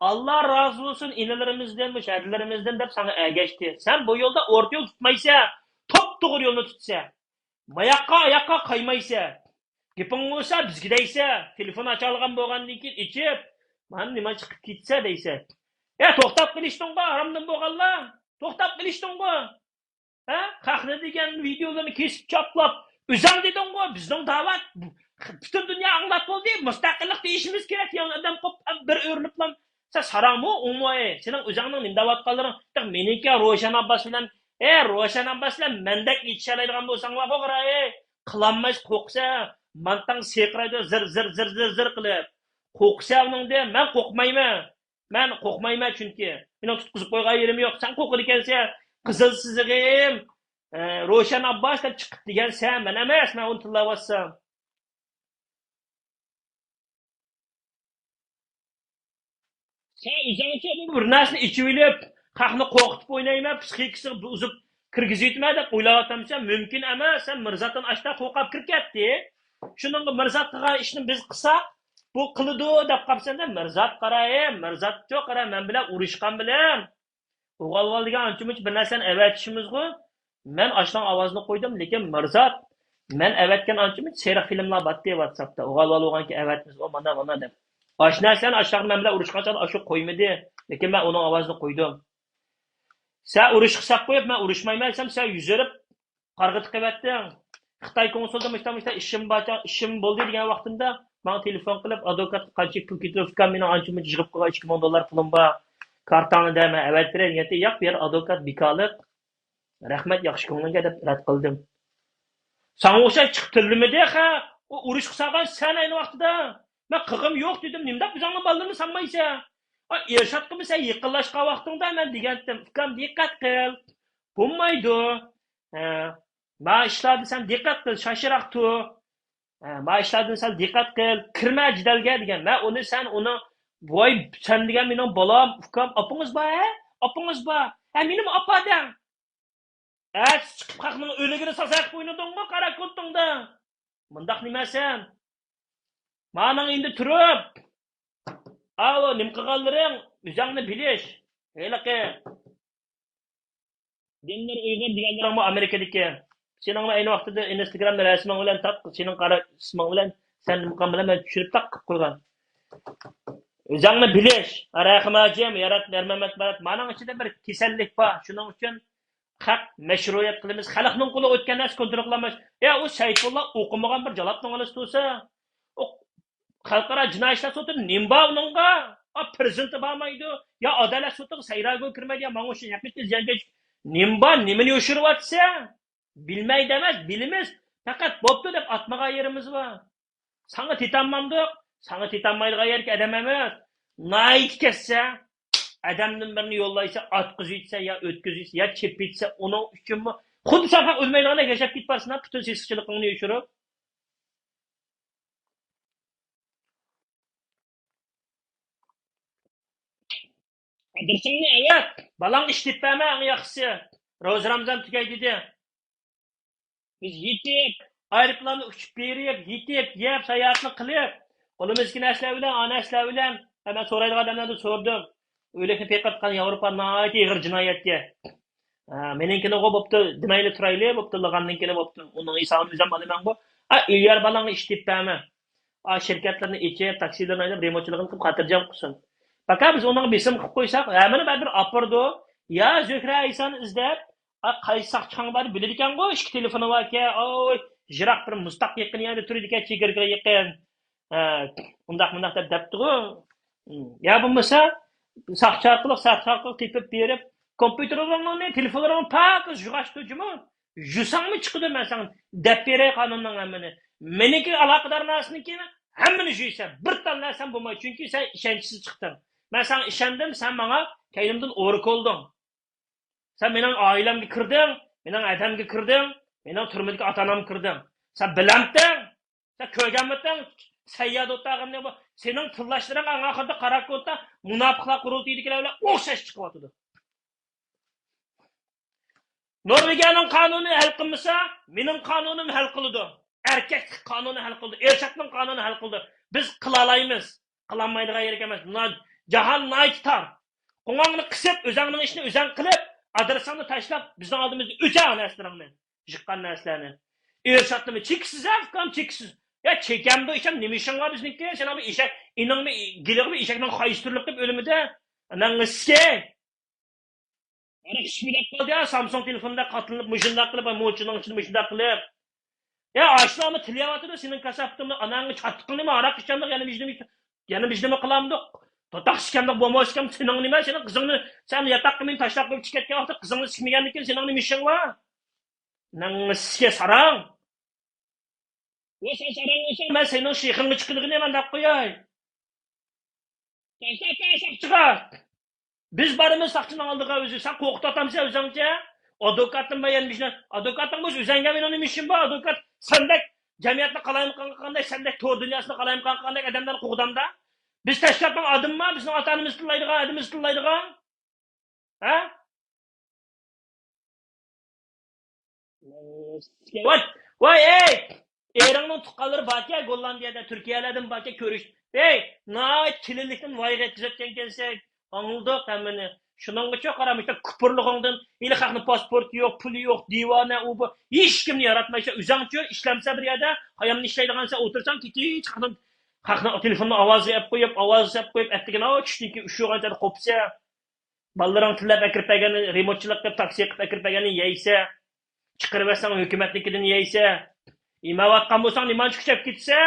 «ئاللا رازى بولسۇن ئىنىلىرىمىزدىن، مۇشۇ ھەدىلىرىمىزدىن» دەپ ساڭا ئەگەشتى. سەن بۇ يولدا ئورتا يول تۇتمايسەن، توپتوغرا يولنى تۇتىسەن. ماياققا، ئاياققا قايمايسەن. گېپىڭ بولسا بىزگە دەيسەن. تېلېفون ئاچالىغان بولغاندىن كېيىن ئېچىپ، مانا نېمە چىقىپ كېتىسەن دەيسەن. يا توختاپ قېلىشتىڭغۇ، ھارامدىن بولغانلار. توختاپ قېلىشتىڭغۇ. ھە؟ خەقنى دېگەن ۋىدېئولىرىنى كېسىپ چاپلاپ، ئۆزۈڭ دېدىڭغۇ، بىزنىڭ دەۋەت پۈتۈن دۇنيا ئاڭلاپ بولدى، مۇستەقىللىق دېيىشىمىز كېرەك، يېڭى ئادەم قوپ بىر ئۆرۈلۈپلا. سەن ساراڭمۇ، ئۇڭمۇ، سېنىڭ ئۆزۈڭنىڭ نېمە دەۋاتقانلىرىڭ، تېخى مېنىڭكى روشەن ئابباس بىلەن، ئە، روشەن ئابباس بىلەن مەندەك ئېچىشالايدىغان بولساڭلار، بوغراي، قىلالمايسىز، قورقسا، مانتاڭ سىرقىرايدۇ، زىر، زىر، زىر، زىر، زىر قىلىپ. قورقسا ئۇنىڭدىن، مەن قورقمايمەن. مەن قورقمايمەن، چۈنكى مېنىڭ تۇتقۇزۇپ قويغان يېرىم يوق. سەن قورقىدىكەنسەن، قىزىل سىزىقىم، ئە، روشەن ئابباس دەپ چىقىپ دېگەنسەن، مەن ئەمەس، مەن ئۇنى تىللاۋاتسام. سەن ئۆزۈڭچە بىر نەرسىنى ئېچىۋېلىپ، خەقنى قورقۇتۇپ ئوينايمەن، پسىخىكىسىنى بۇزۇپ كىرگۈزۈۋېتىمەن دەپ ئويلاۋاتامسەن؟ مۇمكىن ئەمەس. سەن مىرزاتتىن ئاشتا قورقۇپ كىرىپ كەتتى. شۇنىڭغا مىرزات قىلغان ئىشنى بىز قىلساق، بۇ قىلىدۇ دەپ قاپسەن-دە، مىرزات قارا، ھە، مىرزاتچۇ قارا، مەن بىلەن ئۇرۇشقان بىلەن. ئوغالۋال دېگەن ئانچە-مۇنچە بىر نەرسىنى ئەۋەتىشىمىزغۇ. مەن ئاشۇنىڭ ئاۋازىنى قويدۇم، لېكىن مىرزات، مەن ئەۋەتكەن ئانچە-مۇنچە سېرىق فىلىملار بارتتى ۋاتساپتا. ئوغالۋال بولغانكى ئەۋەتمىز، ئۇ مانا، مانا دەپ. ئاشۇ نەرسىلەرنى ئاشۇ مەن بىلەن ئۇرۇشقان چاغدا ئاشۇ قويمىدى. لېكىن مەن ئۇنىڭ ئاۋازىنى قويدۇم. سەن ئۇرۇش قىلساق قويۇپ، مەن ئۇرۇشمايمەن دېسەم، سەن يۈز بېرىپ، قارىغا تىقىۋەتتىڭ. خىتاي كونسۇلدا مۇشتا، مۇشتا ئىشىم بار، ئىشىم بولدى دېگەن ۋاقتىمدا، ماڭا تېلېفون قىلىپ، ئادۋوكاتقا قانچە پۇل كېتىدۇ، ئۇكام، مېنىڭ ئانچە-مۇنچە يىغىپ قويغان ئىككى مىڭ دوللار پۇلۇم بار، كارتاڭنى دە، مەن ئەۋەتىپ بېرەي دېگەنتى، ياق، بۇ يەر ئادۋوكات بىكارلىق، رەھمەت، ياخشى كۆڭلۈڭگە دەپ رەت قىلدىم. ساڭا ئوخشاش چىقىپ تىللىمىدى خە، ئۇ ئۇرۇشقا سالغان سەن ئەينى ۋاقتىدا. مەن قىلغۇم يوق دېدىم، نېمىنداق ئۆزۈڭنى بالدۇرنى سالمايسەن؟ ئا، ئىرشاتقىمۇ سەن يېقىنلاشقان ۋاقتىڭدا مەن دېگەنتىم، ئۇكام، دىققەت قىل، بولمايدۇ. ھە، ما ئىشلاردا سەن دىققەت قىل، شاشراق تۇر. ھە، ما ئىشلاردىن سەل دىققەت قىل، كىرمە جېدەلگە دېگەن. مەن ئۇنى سەن ئۇنىڭ، ۋاي، سەن دېگەن مېنىڭ بالام، ئۇكام، ئاپىڭىز بار، ھە؟ ئاپىڭىز بار. ھە، مېنىمۇ ئاپا دەڭ. ئەتىسى چىقىپ خەقنىڭ ئۆلۈكىنى سازا قىلىپ ئوينىدىڭغۇ قارا كونتۇڭدا. مۇنداق نېمە سەن؟ مانىڭ ئىندى تۇرۇپ. ئاۋۇ نېمە قىلغانلىرىڭ، ئۆزۈڭنى بىلىش. ھېلىقى دىندار ئۇيغۇر دېگەنلىرىڭمۇ ئامېرىكىدىكى. سېنىڭمۇ ئەينى ۋاقتىدا ئىنستاگرامدا رەسىمىڭ بىلەن تاق، سېنىڭ قارا ئىسمىڭ بىلەن سەن نېمە قىلغان بىلەن مەن چۈشۈرۈپ تاق قىلىپ قويغان. ئۆزۈڭنى بىلىش. رەھىم ھاجىم، يارات، يارمەمەت بارات. مانىڭ ئىچىدە بىر كېسەللىك بار. شۇنىڭ ئۈچۈن خەق مەشرۇئىيەت قىلىمىز. خەلقنىڭ قولىغا ئۆتكەن نەرسە كونترول قىلالمايسىز. يا ئۇ سەيپۇللا ئوقۇمىغان بىر جالاپنىڭ بالىسى تۇرسا. ئۇ خەلقئارا جىنايى ئىشلار سوتى نېمە بار ئۇنىڭغا؟ ئا، پىرېزىدېنتى بارمايدۇ. يا ئادالەت سوتىغا سەيراگۈل كىرمەيدۇ، يا ماڭا شۇ ھەقىقىي زىيانكەش. نېمە بار، نېمىنى يوشۇرۇۋاتىسەن؟ بىلمەيدۇ ئەمەس، بىلىمىز. پەقەت بوپتۇ دەپ ئاتمىغان يېرىمىز بار. ساڭا تېتەلمامدۇق؟ ساڭا تېتەلمايدىغان يەرگە ئادەم ئەمەس. ناھايىتى كەتسە، ئادەمدىن بىرنى يوللايسەن، ئاتقۇزۇۋېتىسەن يا ئۆتكۈزۈۋېتىسەن يا چېپىۋېتىسەن، ئۇنىڭ ئۈچۈنمۇ خۇددى سەن ئۆلمەيدىغاندەك ياشاپ كېتىپ بارىسەن، پۈتۈن سېسىقچىلىقىڭنى يوشۇرۇپ. ئادرېسىڭنى ئەۋەت. بالاڭغا ئىش تېپىپ بەرمە، ئەڭ ياخشىسى. روزا رامزان تۈگەي دېدى. بىز يېتىپ، ئايروپىلاندا ئۇچۇپ بېرىپ، يېتىپ، يەپ، ساياھەتنى قىلىپ، قولىمىزدىكى نەرسىلەر بىلەن، ئا نەرسىلەر بىلەن، ھە، مەن سورايدىغان ئادەملەردىن سورىدىم. ئۆلۈكنى پېقىرتقان ياۋروپا ناھايىتى ئېغىر جىنايەتكە. ھە، مېنىڭكىنىغۇ بوپتۇ، دېمەيلى تۇرايلى، بوپتۇ، لىغاننىڭكىنى بوپتۇ. ئۇنىڭ ھېسابىنى ئۆزۈم ئالىمەنغۇ. ئا، ئۆيەر بالاڭغا ئىش تېپىپ بەرمە. ئا، شىركەتلىرىنى ئېچىپ، تاكسىلىرىنى ھەيدەپ، رېمونتچىلىقىنى قىلىپ، خاتىرجەم قىلسۇن. پاكا بىز ئۇنىڭغا بېسىم قىلىپ قويساق، ھەممىنى بەرىبىر ئاپىرىدۇ. يا زۆھرە ئەيسانى ئىزدەپ، ئا، قايسى ساقچىخانىغا بارىدۇ بىلىدىكەنغۇ، ئىككى تېلېفونى باركەن، ئوي، يىراق بىر مۇزتاغ يېقىن يەردە تۇرىدىكەن، چېگرىگە يېقىن. ھە، ئۇنداق مۇنداق دەپ دەپتىغۇ. يا بولمىسا، ساقچى ئارقىلىق، ساقچى ئارقىلىق تېپىپ بېرىپ، كومپيۇتېرلىرىڭنى، تېلېفونلىرىڭنى پاكىز يۇغاشتۇر جۇمۇ. يۇساڭمۇ چىقىدۇ، مەن ساڭا دەپ بېرەي قانۇننىڭ ھەممىنى. مېنىڭكى ئالاقىدار نەرسىنىڭكى ھەممىنى يۇيىسەن. بىر تال نەرسەم بولمايدۇ، چۈنكى سەن ئىشەنچسىز چىقتىڭ. مەن ساڭا ئىشەندىم، سەن ماڭا كەينىمدىن ئورىكى بولدۇڭ. سەن مېنىڭ ئائىلەمگە كىردىڭ، مېنىڭ ئادەمگە كىردىڭ، مېنىڭ تۈرمىدىكى ئاتا-ئانامغا كىردىڭ. سەن بىلەمتىڭ؟ سەن كۆرگەنمىتىڭ؟ سەييادە ئولتۇرغىنىنى بۇ. سېنىڭ تىللاشلىرىڭ ئەڭ ئاخىرىدا قاراكوتا مۇناپىقلار قۇرۇلتىيىدىكىلەر بىلەن ئوخشاش چىقىۋاتىدۇ. نورۋېگىيەنىڭ قانۇنى ھەل قىلمىسا، مېنىڭ قانۇنۇم ھەل قىلىدۇ. ئەركەكلىك قانۇنى ھەل قىلىدۇ. ئېرشاتنىڭ قانۇنى ھەل قىلىدۇ. بىز قىلالايمىز. قىلالمايدىغان يېرى ئەمەس. نا-، جاھان ناھايىتى تار. قوڭۇڭنى قىسىپ، ئۆزۈڭنىڭ ئىشىنى ئۆزۈڭ قىلىپ، ئادرېسىڭنى تاشلاپ، بىزنىڭ ئالدىمىزدا ئۆچە نەرسىلىرىڭنى. يىغقان نەرسىلەرنى. ئېرشاتنىمۇ چېكىسىز، ھە، ئۇكام، چېكىسىز. يا، چېكەمدۇ ئىشەم، نېمە ئىشىڭ بار بىزنىڭكى؟ سېنىڭ بۇ ئېشەك، ئىنىڭمۇ، گېلىغىمۇ ئېشەكنىڭ قايسى تۈرلۈك دەپ ئۆلىمىدە. ئاناڭ ئىسكەي. ئاراق ئىچىپ يۈدەپ قالدى يا، سامسۇڭ تېلېفوندا قاتىلىنىپ، مۇشۇنداق قىلىپ، موچىنىڭ ئىچىدە مۇشۇنداق قىلىپ. يا، ئاشۇلارمۇ تىلىيەۋاتىدۇ سېنىڭ كاساپىتىڭنى، ئاناڭنى چاتىقىڭنىمۇ ئاراق ئىچەمدۇق، يەنە بىر نېمە، يەنە بىر نېمە قىلامدۇق؟ دوتاق سىكەمدۇق بولماسكەن، سېنىڭ نېمە، سېنىڭ قىزىڭنى، سەن ياتاققا مېنى تاشلاپ قويۇپ چىقىپ كەتكەن ۋاقىتتا قىزىڭنى سىكمىگەندىن كېيىن سېنىڭ نېمە ئىشىڭ بار؟ نەڭ سىكە ساراڭ. ۋە سەن ساراڭ بولساڭ، مەن سېنىڭ شېخىڭغا چىقىدىغىنى مەن دەپ قوياي. تاشلاپ بەر ساقچىغا. بىز بارىمىز ساقچىنىڭ ئالدىغا ئۆزى. سەن قورقۇتۇۋاتامسەن ئۆزۈڭچە؟ ئادۋوكاتىڭ بار يەنە بىشنى. ئادۋوكاتىڭ بولسا ئۆزۈڭگە مېنىڭ نېمە ئىشىم بار؟ ئادۋوكات سەندەك جەمئىيەتنى قالايمىقان قىلغاندەك، سەندەك تور دۇنياسىنى قالايمىقان قىلغاندەك ئادەملەرنى قوغدامدا. بىز تەشكىلاتنىڭ ئادىمى بار، بىزنىڭ ئاتا ئانىمىز تىللايدىغان، ئادىمىز تىللايدىغان. ھە؟ ۋاي، ۋاي، ئەي! ئېرىڭنىڭ تۇغقانلىرى باركەن، گوللاندىيەدە، تۈركىيەلەردىن باركەن، كۆرۈش. ھەي، ناھايىتى كېلىنلىكتىن ۋايغا يەتكۈزۈۋەتكەنكەنسەن. ئاڭلىدۇق ھەممىنى. شۇنىڭغىچۇ قارا، مۇشۇ كۇپۇرلۇقۇڭدىن، ھېلى خەقنىڭ پاسپورتى يوق، پۇلى يوق، دىۋانە، ئۇ بۇ. ھېچكىمنى ياراتمايسەن. ئۆزۈڭچۇ ئىشلەمسە بىر يەردە، قايامدا ئىشلەيدىغانسەن، ئولتۇرساڭ، كېچىچە خەقنىڭ، خەقنىڭ تېلېفونىنى ئاۋازى ئەپ قويۇپ، ئاۋازى ئەپ قويۇپ، ئەتىگەن، ئاۋۇ چۈشتىن كېيىن ئۈششىغانچە قوپسا. بالىلىرىڭ تىللاپ ئەكىرىپ بەرگەن، رېمونتچىلىق قىلىپ، تاكسى قىلىپ ئەكىرىپ بەرگەننى يەيسە، چىقىرىۋەتسەڭ ھۆكۈمەتنىڭكىدىن يەيسە، يېمەۋاتقان بولساڭ نېمانچە كۈچەپ كېتىسە،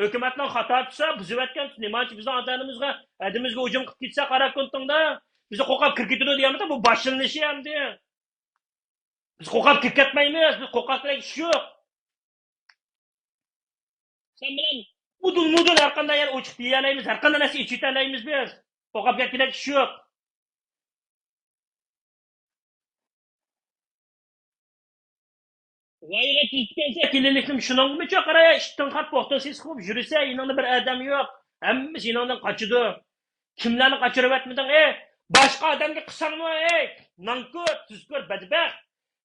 ھۆكۈمەتنىڭ خاتا تۇتسا، بۇزۇۋەتكەن نېمانچە بىزنىڭ ئاتا-ئانىمىزغا، ھەدىمىزگە ھۇجۇم قىلىپ كېتىسە، قارا كۇنتۇڭدا بىز قورقۇپ كىرىپ كېتىدۇ دېگەنمىدى، بۇ باشلىنىشى ئەمدى. بىز قورقۇپ كىرىپ كەتمەيمىز، بىز قورقاق دېگەن ئىش يوق. سەن بىلەن ئۇدۇل-مۇدۇل ھەر قانداق يەر ئوچۇق دېيەلەيمىز، ھەر قانداق نەرسە ئېچىۋېتەلەيمىز بىز. قورقۇپ كەتكۈدەك ئىش يوق. ۋايغا تىكەنسە كېلىنلىكنىم شۇنىڭغىمۇ چوقۇر ئىشتىن قاپ پوختىن سېسىق بولۇپ يۈرسە، يېنىڭدا بىر ئادەم يوق. ھەممىسى يېنىڭدىن قاچىدۇ. كىملەرنى قاچۇرۇۋەتمىدىڭ، ئەي؟ باشقا ئادەمگە قىلساڭمۇ، ئەي، نانكور، تۇزكور، بەدبەخت.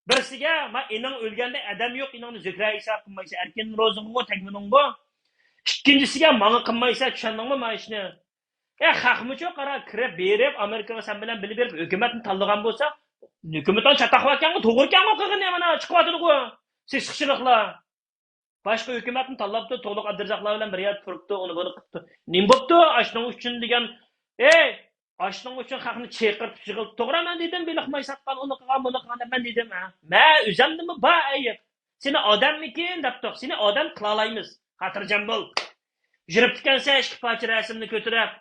بىرسىگە، ما، ئېنىڭ ئۆلگەندە ئادەم يوق، ئېنىڭنى زۆھرە ھېساب قىلمايسەن، ئەركىن روزىڭغۇ تەگمىدىڭغۇ. ئىككىنچىسىگە، ماڭا قىلمايسەن، چۈشەندىڭمۇ ما ئىشنى؟ ئە، خەقمۇچۇ قارا، كىرىپ بېرىپ، ئامېرىكىغا سەن بىلەن بىللە بېرىپ، ھۆكۈمەتنى تاللىغان بولسا، ھۆكۈمىتىنىڭ چاتاق باركەنغۇ، توغرىكەنغۇ قىلغىنى، مانا، چىقىۋاتىدىغۇ. سېسىقچىلىقلار. باشقا ھۆكۈمەتنى تاللاپتۇ، تولۇق ئابدۇرزاقلار بىلەن بىر يەردە تۇرۇپتۇ، ئۇنى بۇنى قىپتۇ. نېمە بوپتۇ؟ ئاشۇنىڭ ئۈچۈن دېگەن، ئەي، ئاشۇنىڭ ئۈچۈن خەقنى چېقىرتىپ يىغىلدى. توغرا، مەن دېدىم، بېلىق ماي ساتقان، ئۇنى قىلغان، بۇنى قىلغان دەپ مەن دېدىم، ھە؟ مە، ئۆزۈمدىمۇ بار ئەيىب. سېنى ئادەممىكىن دەپتۇق، سېنى ئادەم قىلالايمىز. خاتىرجەم بول. يۈرۈپتىكەنسەن ئىككى پارچە رەسىمنى كۆتۈرۈپ،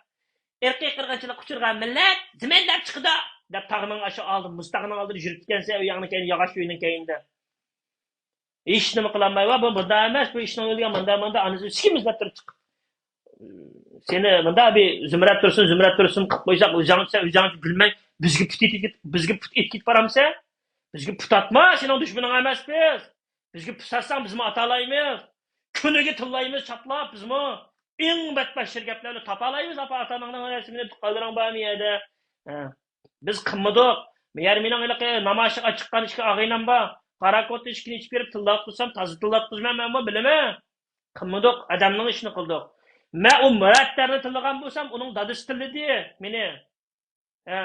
ئىرقىي قىرغىنچىلىققا ئۇچرىغان مىللەت زېمىنلەپ چىقىدۇ دەپ تاغنىڭ ئاشۇ ئالدى، مۇز تاغنىڭ ئالدىدا يۈرۈپتىكەنسەن، ئۆيۈڭنىڭ كەينى، ياغاچ ئۆينىڭ كەينىدە. ھېچنېمە قىلالماي، ۋا بۇ مۇنداق ئەمەس، بۇ ئىشنىڭ يولى مۇنداق، مۇنداق، ئانىسى سىكىمىز دەپ تۇرۇپ چىقىپ. سېنى مۇنداق بىر زۇمرەت تۇرسۇن، زۇمرەت تۇرسۇن قىلىپ قويساق، ئۆزۈڭ، سەن ئۆزۈڭ بىلمەي، بىزگە پۇت ئېتىپ، بىزگە پۇت ئېتىپ كېتىپ بارامسەن؟ بىزگە پۇت ئاتما، سېنىڭ دۈشمىنىڭ ئەمەس بىز. بىزگە پۇت ئاتساڭ، بىزمۇ ئاتالايمىز. كۈنىگە تىللايمىز چاتلاپ بىزمۇ. ئەڭ بەتبەشىر گەپلەرنى تاپالايمىز، ئاپا ئاتاڭنىڭ رەسىمىنى، تۇغقانلىرىڭ بارمۇ يەردە؟ ھە. بىز قىلمىدۇق. يەنە مېنىڭ ھېلىقى نامايىشقا چىققان ئىككى ئاغىنەم بار. قاراكوت ئىچكىنى ئىچىپ بېرىپ تىللاتقۇزسام، تازا تىللاتقۇزىمەن مەنمۇ، بىلىمەن. قىلمىدۇق، ئادەمنىڭ ئىشىنى قىلدۇق. مەن ئۇ مۇرەتتەرنى تىللىغان بولسام، ئۇنىڭ دادىسى تىللىدى مېنى. ھە.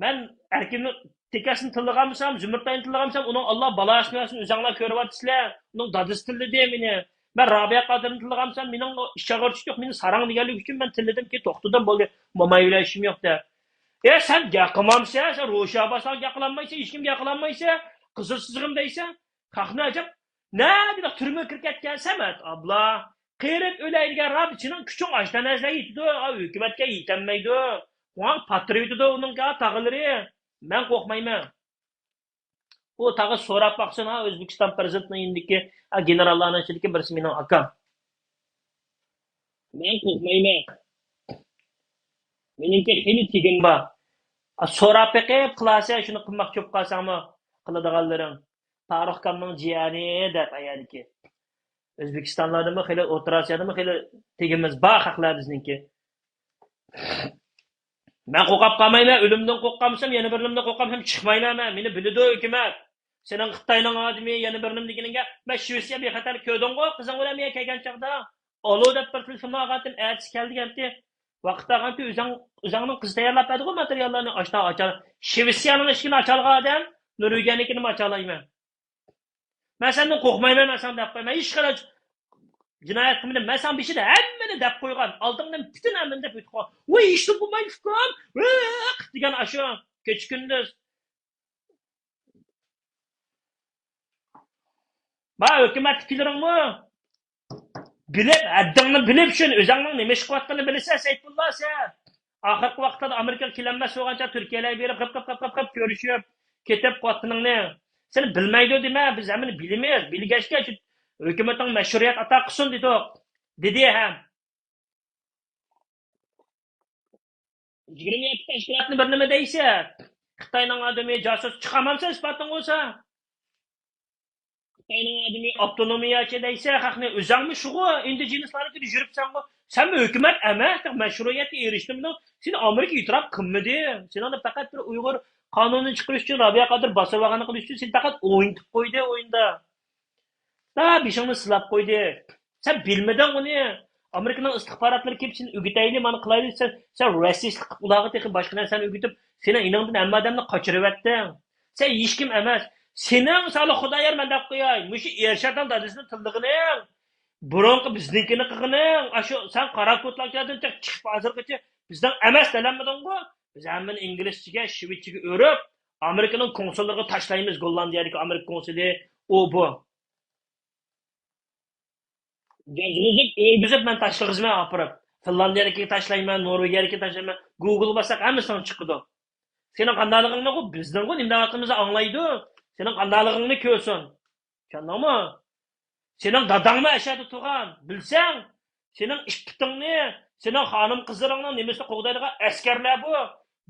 مەن ئەركىننىڭ تېكەسىنى تىللىغان بولسام، زۇمرەتئاينى تىللىغان بولسام، ئۇنىڭ ئاللا بالاسىنى بەرسۇن، ئۆزەڭلار كۆرۈۋاتىسىلەر. ئۇنىڭ دادىسى تىللىدى مېنى. مەن رابىيە قادىرنى تىللىغان بولسام، مېنىڭ ئىچ ئاغرىتىش يوق، مېنى ساراڭ دېگەنلىكى ئۈچۈن مەن تىللىدىم، كېيىن توختىدىم، بولدى. موماي بىلەن ئىشىم يوق دەپ. ئە، سەن گەپ قىلمامسەن، سەن روشا باساڭ گەپ قىلالمايسەن، ھېچكىم گەپ قىلالمايسەن، قىزىل سىزىغىم دەيسەن. خەقنى ئەجەب، نە دېدى، تۈرمىگە كىرىپ كەتكەن سەمەت ئابلا. قېرىپ ئۆلەي دېگەن رابىچىنىڭ كۈچۈڭ ئاشتا نەرسىلەر يېتىدۇ، ئا، ھۆكۈمەتكە يېتەلمەيدۇ. شۇڭا پاتتىرىۋېتىدۇ ئۇنىڭ تاغىلىرى. مەن قورقمايمەن. ئۇ تاغا سوراپ باقسۇن، ھا، ئۆزبېكىستان پىرېزىدېنتىنىڭ يېنىدىكى، ھا، گېنېراللارنىڭ ئىچىدىكى بىرسى مېنىڭ ئاكام. مەن قورقمايمەن. مېنىڭكى خېلى تېگىم بار. ھا، سوراپ بېقىپ قىلارسەن، شۇنى قىلماقچى بولۇپ قالساڭمۇ، قىلىدىغانلىرىڭ. پاروق ئاكامنىڭ جىيەنى دەپ ئايەردىكى. ئۆزبېكىستانلاردىمۇ خېلى، ئوتتۇرا ئاسىيادىمۇ خېلى تېگىمىز بار خەقلەر بىزنىڭكى. مەن قورقۇپ قالمايمەن، ئۆلۈمدىن قورقامسام، يەنە بىر نېمىدىن قورقامسام، چىقمايمەن مەن. مېنى بىلىدۇ ھۆكۈمەت. سېنىڭ خىتاينىڭ ئادىمى، يەنە بىر نېمە دېگىنىڭگە، مەن شىۋېتسىيە بىخەتەرلىك كۆردۈڭغۇ، قىزىڭ بىلەن مەن كەلگەن چاغدا. ئالو دەپ بىر تېلېفون ئالغانتىم، ئەتىسى كەلدى دېگەنتى. ۋاقىت ئالغانتى، ئۆزۈڭ، ئۆزۈڭنىڭ قىزى تەييارلاپ بەردىغۇ ماتېرىياللارنى، ئاشتا ئاچار. شىۋېتسىيەنىڭ ئىشىكىنى ئاچالىغان ئادەم، نورۋېگىيەنىڭكىنىمۇ ئاچالايمەن. مەن سەندىن قورقمايمەن، مەن ساڭا دەپ قويمەن. ھېچقانداق جىنايەت قىلمىدىم. مەن ساڭا بېشىدا ھەممىنى دەپ قويغان. ئالدىڭدىن پۈتۈن ھەممىنى دەپ ئۆتۈپ قويغان. ۋاي، ھېچنېمە بولمايدۇ ئۇكام. ۋىق دېگەن ئاشۇ. كېچە كۈندۈز. بار ھۆكۈمەتتىكىلىرىڭمۇ. بىلىپ، ھەددىڭنى بىلىپ، شۇ ئۆزۈڭنىڭ نېمە ئىش قىلىۋاتقىنىنى بىلىسەن، سەيپۇللا، سەن. ئاخىرقى ۋاقىتلاردا ئامېرىكىغا كېلەلمەس بولغانچە تۈركىيەلەرگە بېرىپ، قىپ، قىپ، قىپ، قىپ، قىپ كۆرۈشۈپ، كېتىپ قۇۋۋەتنىڭنى. سېنى بىلمەيدۇ دېمە، بىز ھەممىنى بىلىمىز. بىلگەچكە شۇ ھۆكۈمىتىڭ مەشرۇئىيەت ئاتا قىلسۇن دېدۇق. دېدى ھەم. يىگىرمە يەتتە تەشكىلاتنى بىر نېمە دەيسەن؟ خىتاينىڭ ئادىمى جاسۇس چىقارمامسەن ئىسپاتىڭ بولسا؟ خىتاينىڭ ئادىمى ئاپتونومىيەچى دەيسەن، خەقنى ئۆزەڭمۇ شۇغۇ، ئىندىجېنىسلارنىڭكىدە يۈرۈپسەنغۇ. سەنمۇ ھۆكۈمەت ئەمەس، مەشرۇئىيەتكە ئېرىشتىمدۇ؟ سېنى ئامېرىكا ئېتىراپ قىلمىدى. سېنىڭدە پەقەت بىر ئۇيغۇر قانۇنىنى چىقىرىش ئۈچۈن، رابىيە قادىر باسىرىۋالغاننى قىلىش ئۈچۈن سېنى پەقەت ئوينىتىپ قويدى ئويۇندا. لا بېشىڭنى سىلاپ قويدى. سەن بىلمىدىڭ ئۇنى. ئامېرىكىنىڭ ئىستىخباراتلىرى كېلىپ سېنى ئۆگىتەيلى، مانا قىلايلى دېسە، سەن رەسىستلىك قىلىپ ئۇلارغا تېخى باشقا نەرسىنى ئۆگىتىپ، سېنىڭ ئېنىڭدىن ھەممە ئادەمنى قاچۇرۇۋەتتىڭ. سەن ھېچكىم ئەمەس. سېنىڭ سالىھ خۇدايار، مەن دەپ قوياي، مۇشۇ ئېرشادنىڭ دادىسىنى تىللىغىنىڭ، بۇرۇنقى بىزنىڭكىنى قىلغىنىڭ، ئاشۇ سەن قارا كوتلارچىدىن چىقىپ ھازىرغىچە بىزنىڭ ئەمەس دەلەممىدىڭغۇ؟ بىز ھەممىنى ئىنگلىزچىگە، شىۋېتچىگە ئۆرۈپ، ئامېرىكىنىڭ كونسۇللىرىغا تاشلايمىز، گوللاندىيەدىكى ئامېرىكا كونسۇلى، ئۇ بۇ. جازغۇزۇپ، ئۆلگۈزۈپ مەن تاشلىغۇزىمەن ئاپىرىپ. فىنلاندىيەدىكىگە تاشلايمەن، نورۋېگىيەدىكىگە تاشلايمەن. گوگلغا باسساق ھەممىسىنىڭ چىقىدۇ. سېنىڭ قانداقلىقىڭنىغۇ بىزنىڭغۇ نېمە دەۋاتقىنىمىزنى ئاڭلايدۇ. سېنىڭ قانداقلىقىڭنى كۆرسۇن. چۈشەندىڭمۇ؟ سېنىڭ داداڭمۇ ئەشەدە تۇرغان. بىلسەڭ، سېنىڭ ئىپپىتىڭنى، سېنىڭ خانىم قىزلىرىڭنىڭ نېمىسىنى قوغدايدىغان ئەسكەرلەر بۇ.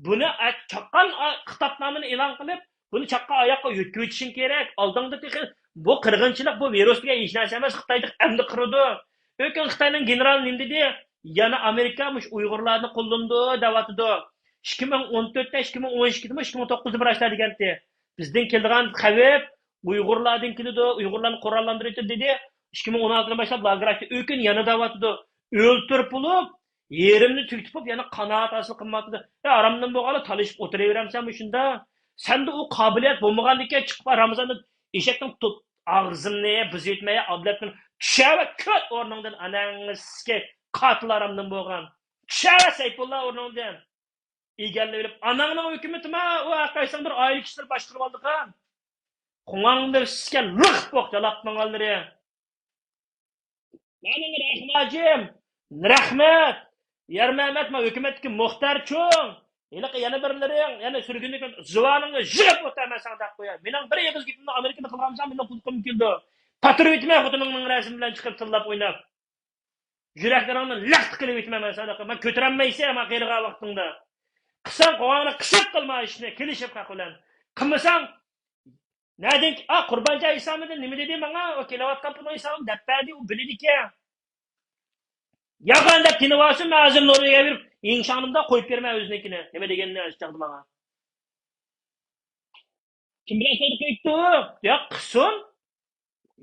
بۇنى ئە-، چاققان ئا-، خىتابنامىنى ئېلان قىلىپ، بۇنى چاققان ئاياققا يۆتكىۋېتىشىڭ كېرەك. ئالدىڭدا تېخى بۇ قىرغىنچىلىق، بۇ ۋىرۇس دېگەن ھېچ نەرسە ئەمەس، خىتاي تېخى ئەمدى قىرىدۇ. ئۆكۈن خىتاينىڭ گېنېرالى نېمە دېدى؟ يەنە ئامېرىكا مۇشۇ ئۇيغۇرلارنى قوللىنىدۇ دەۋاتىدۇ. ئىككى مىڭ ئون تۆتتە، ئىككى مىڭ ئون ئىككىدىمۇ، ئىككى مىڭ توققۇزدا بىر ئاشۇنداق دېگەنتى. بىزدىن كېلىدىغان خەۋپ ئۇيغۇرلاردىن كېلىدۇ، ئۇيغۇرلارنى قوراللاندۇرۇۋېتىدۇ دېدى. ئىككى مىڭ ئون ئالتىدىن باشلاپ لاگېر ئاچتى. ئۆكۈن يەنە دەۋاتىدۇ. ئۆلتۈرۈپ بولۇپ، يېرىمنى تۈگىتىپ بولۇپ، يەنە قانائەت ھاسىل قىلماپتۇ. ئە، ھارامدىن بولغانلا تالىشىپ ئولتۇرۇۋېرەمسەن مۇشۇنداق؟ سەندە ئۇ قابىلىيەت بولمىغاندىكىن چىقىپ رامىزاندا ئېشەكنىڭ تۇت-، ئاغزىنى بۈزۈۋېتمەي، ئابلەتنى چۈشەۋەت، كۆت ئورنۇڭدىن، ئاناڭنى سىكەي، قاتىل ھارامدىن بولغان. چۈشەۋەت سەيپۇللا ئورنۇڭدىن. ئىگىلىۋېلىپ، ئاناڭنىڭ ھۆكۈمىتىما، ئۇ ھەرقايسىڭ بىر ئائىلە كىشىلىرى باشقۇرۇۋالدىغان. قوڭاڭدا سىكەن لىق بوق، يالاپ ماڭغانلىرى. مانا رەھىم ھاجىم، رەھمەت. يارمەمەت، ما ھۆكۈمەتتىكى مۇختەر چوڭ. ھېلىقى يەنە بىرلىرىڭ، يەنە سۈرگۈندىكى زۇۋانىڭنى يىغىپ ئۆتەمەن ساڭا دەپ قوياي. مېنىڭ بىر ئېغىز گېپىمنى ئامېرىكىدا قىلغانساڭ، مېنىڭ قۇلىقىم كېلىدۇ. پاتۇرۇۋېتىمەن خوتۇنۇڭنىڭ رەسىمى بىلەن چىقىپ تىللاپ ئويناپ. يۈرەكلىرىڭنى لەختە قىلىۋېتىمەن مەن ساڭا. مەن كۆتۈرەلمەيسەن، مەن قېرىغان ۋاقتىڭدا. قىلساڭ، قوڭاڭنى قىسىپ قىلما ئىشنى، كېلىشىپ خەق بىلەن. قىلمىساڭ، نەدىن، ئا، قۇربانجان ئىسامىدىن نېمە دېدى ماڭا؟ ئۇ كېلىۋاتقان پۇلنىڭ ھېسابىنى دەپ بەردى، ئۇ بىلىدىكەن. ياغان دەپ تىنىۋالسۇن، مەن ھازىر نورۋېگىيەگە بېرىپ، ئېڭشاڭنىمدا قويۇپ بېرىمەن ئۆزىنىڭكىنى. نېمە دېگىنىنى ئاشۇ چاغدا ماڭا. كىم بىلەن سودا قىلىپتۇ؟ يا قىلسۇن.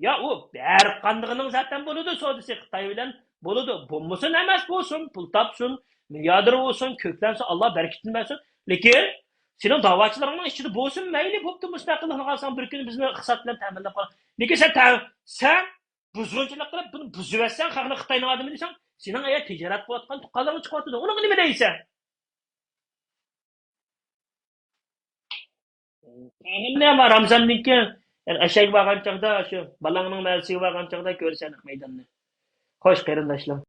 يا ئۇ ھەر قاندىقىنىڭ زاتەن بولىدۇ، سودىسى خىتاي بىلەن بولىدۇ. بولمىسۇن ئەمەس، بولسۇن، پۇل تاپسۇن، مىلياردېر بولسۇن، كۆكلەنسۇن، ئاللا بەرىكىتىنى بەرسۇن. لېكىن سېنىڭ داۋاچىلىرىڭنىڭ ئىچىدە بولسۇن، مەيلى، بوپتۇ، مۇشۇنداق قىلىپ قالساڭ، بىر كۈنى بىزنى ئىقتىساد بىلەن تەمىنلەپ قال. لېكىن سەن تە-، سەن بۇزغۇنچىلىق قىلىپ، بۇنى بۇزۇۋەتسەڭ، خەقنى خىتاينىڭ ئادىمى دېسەڭ، سېنىڭ ئەگەر تىجارەت قىلىۋاتقان تۇغقانلىرىڭ چىقىۋاتىدۇ. ئۇنىڭغا نېمە دەيسەن؟ قاغىلىنى ئەمما رامزاندىن كېيىن، يەنى ئەشەگە بارغان چاغدا، شۇ بالاڭنىڭ مەۋسىگە بارغان چاغدا كۆرىسەن نەق مەيداننى. خوش، قېرىنداشلار.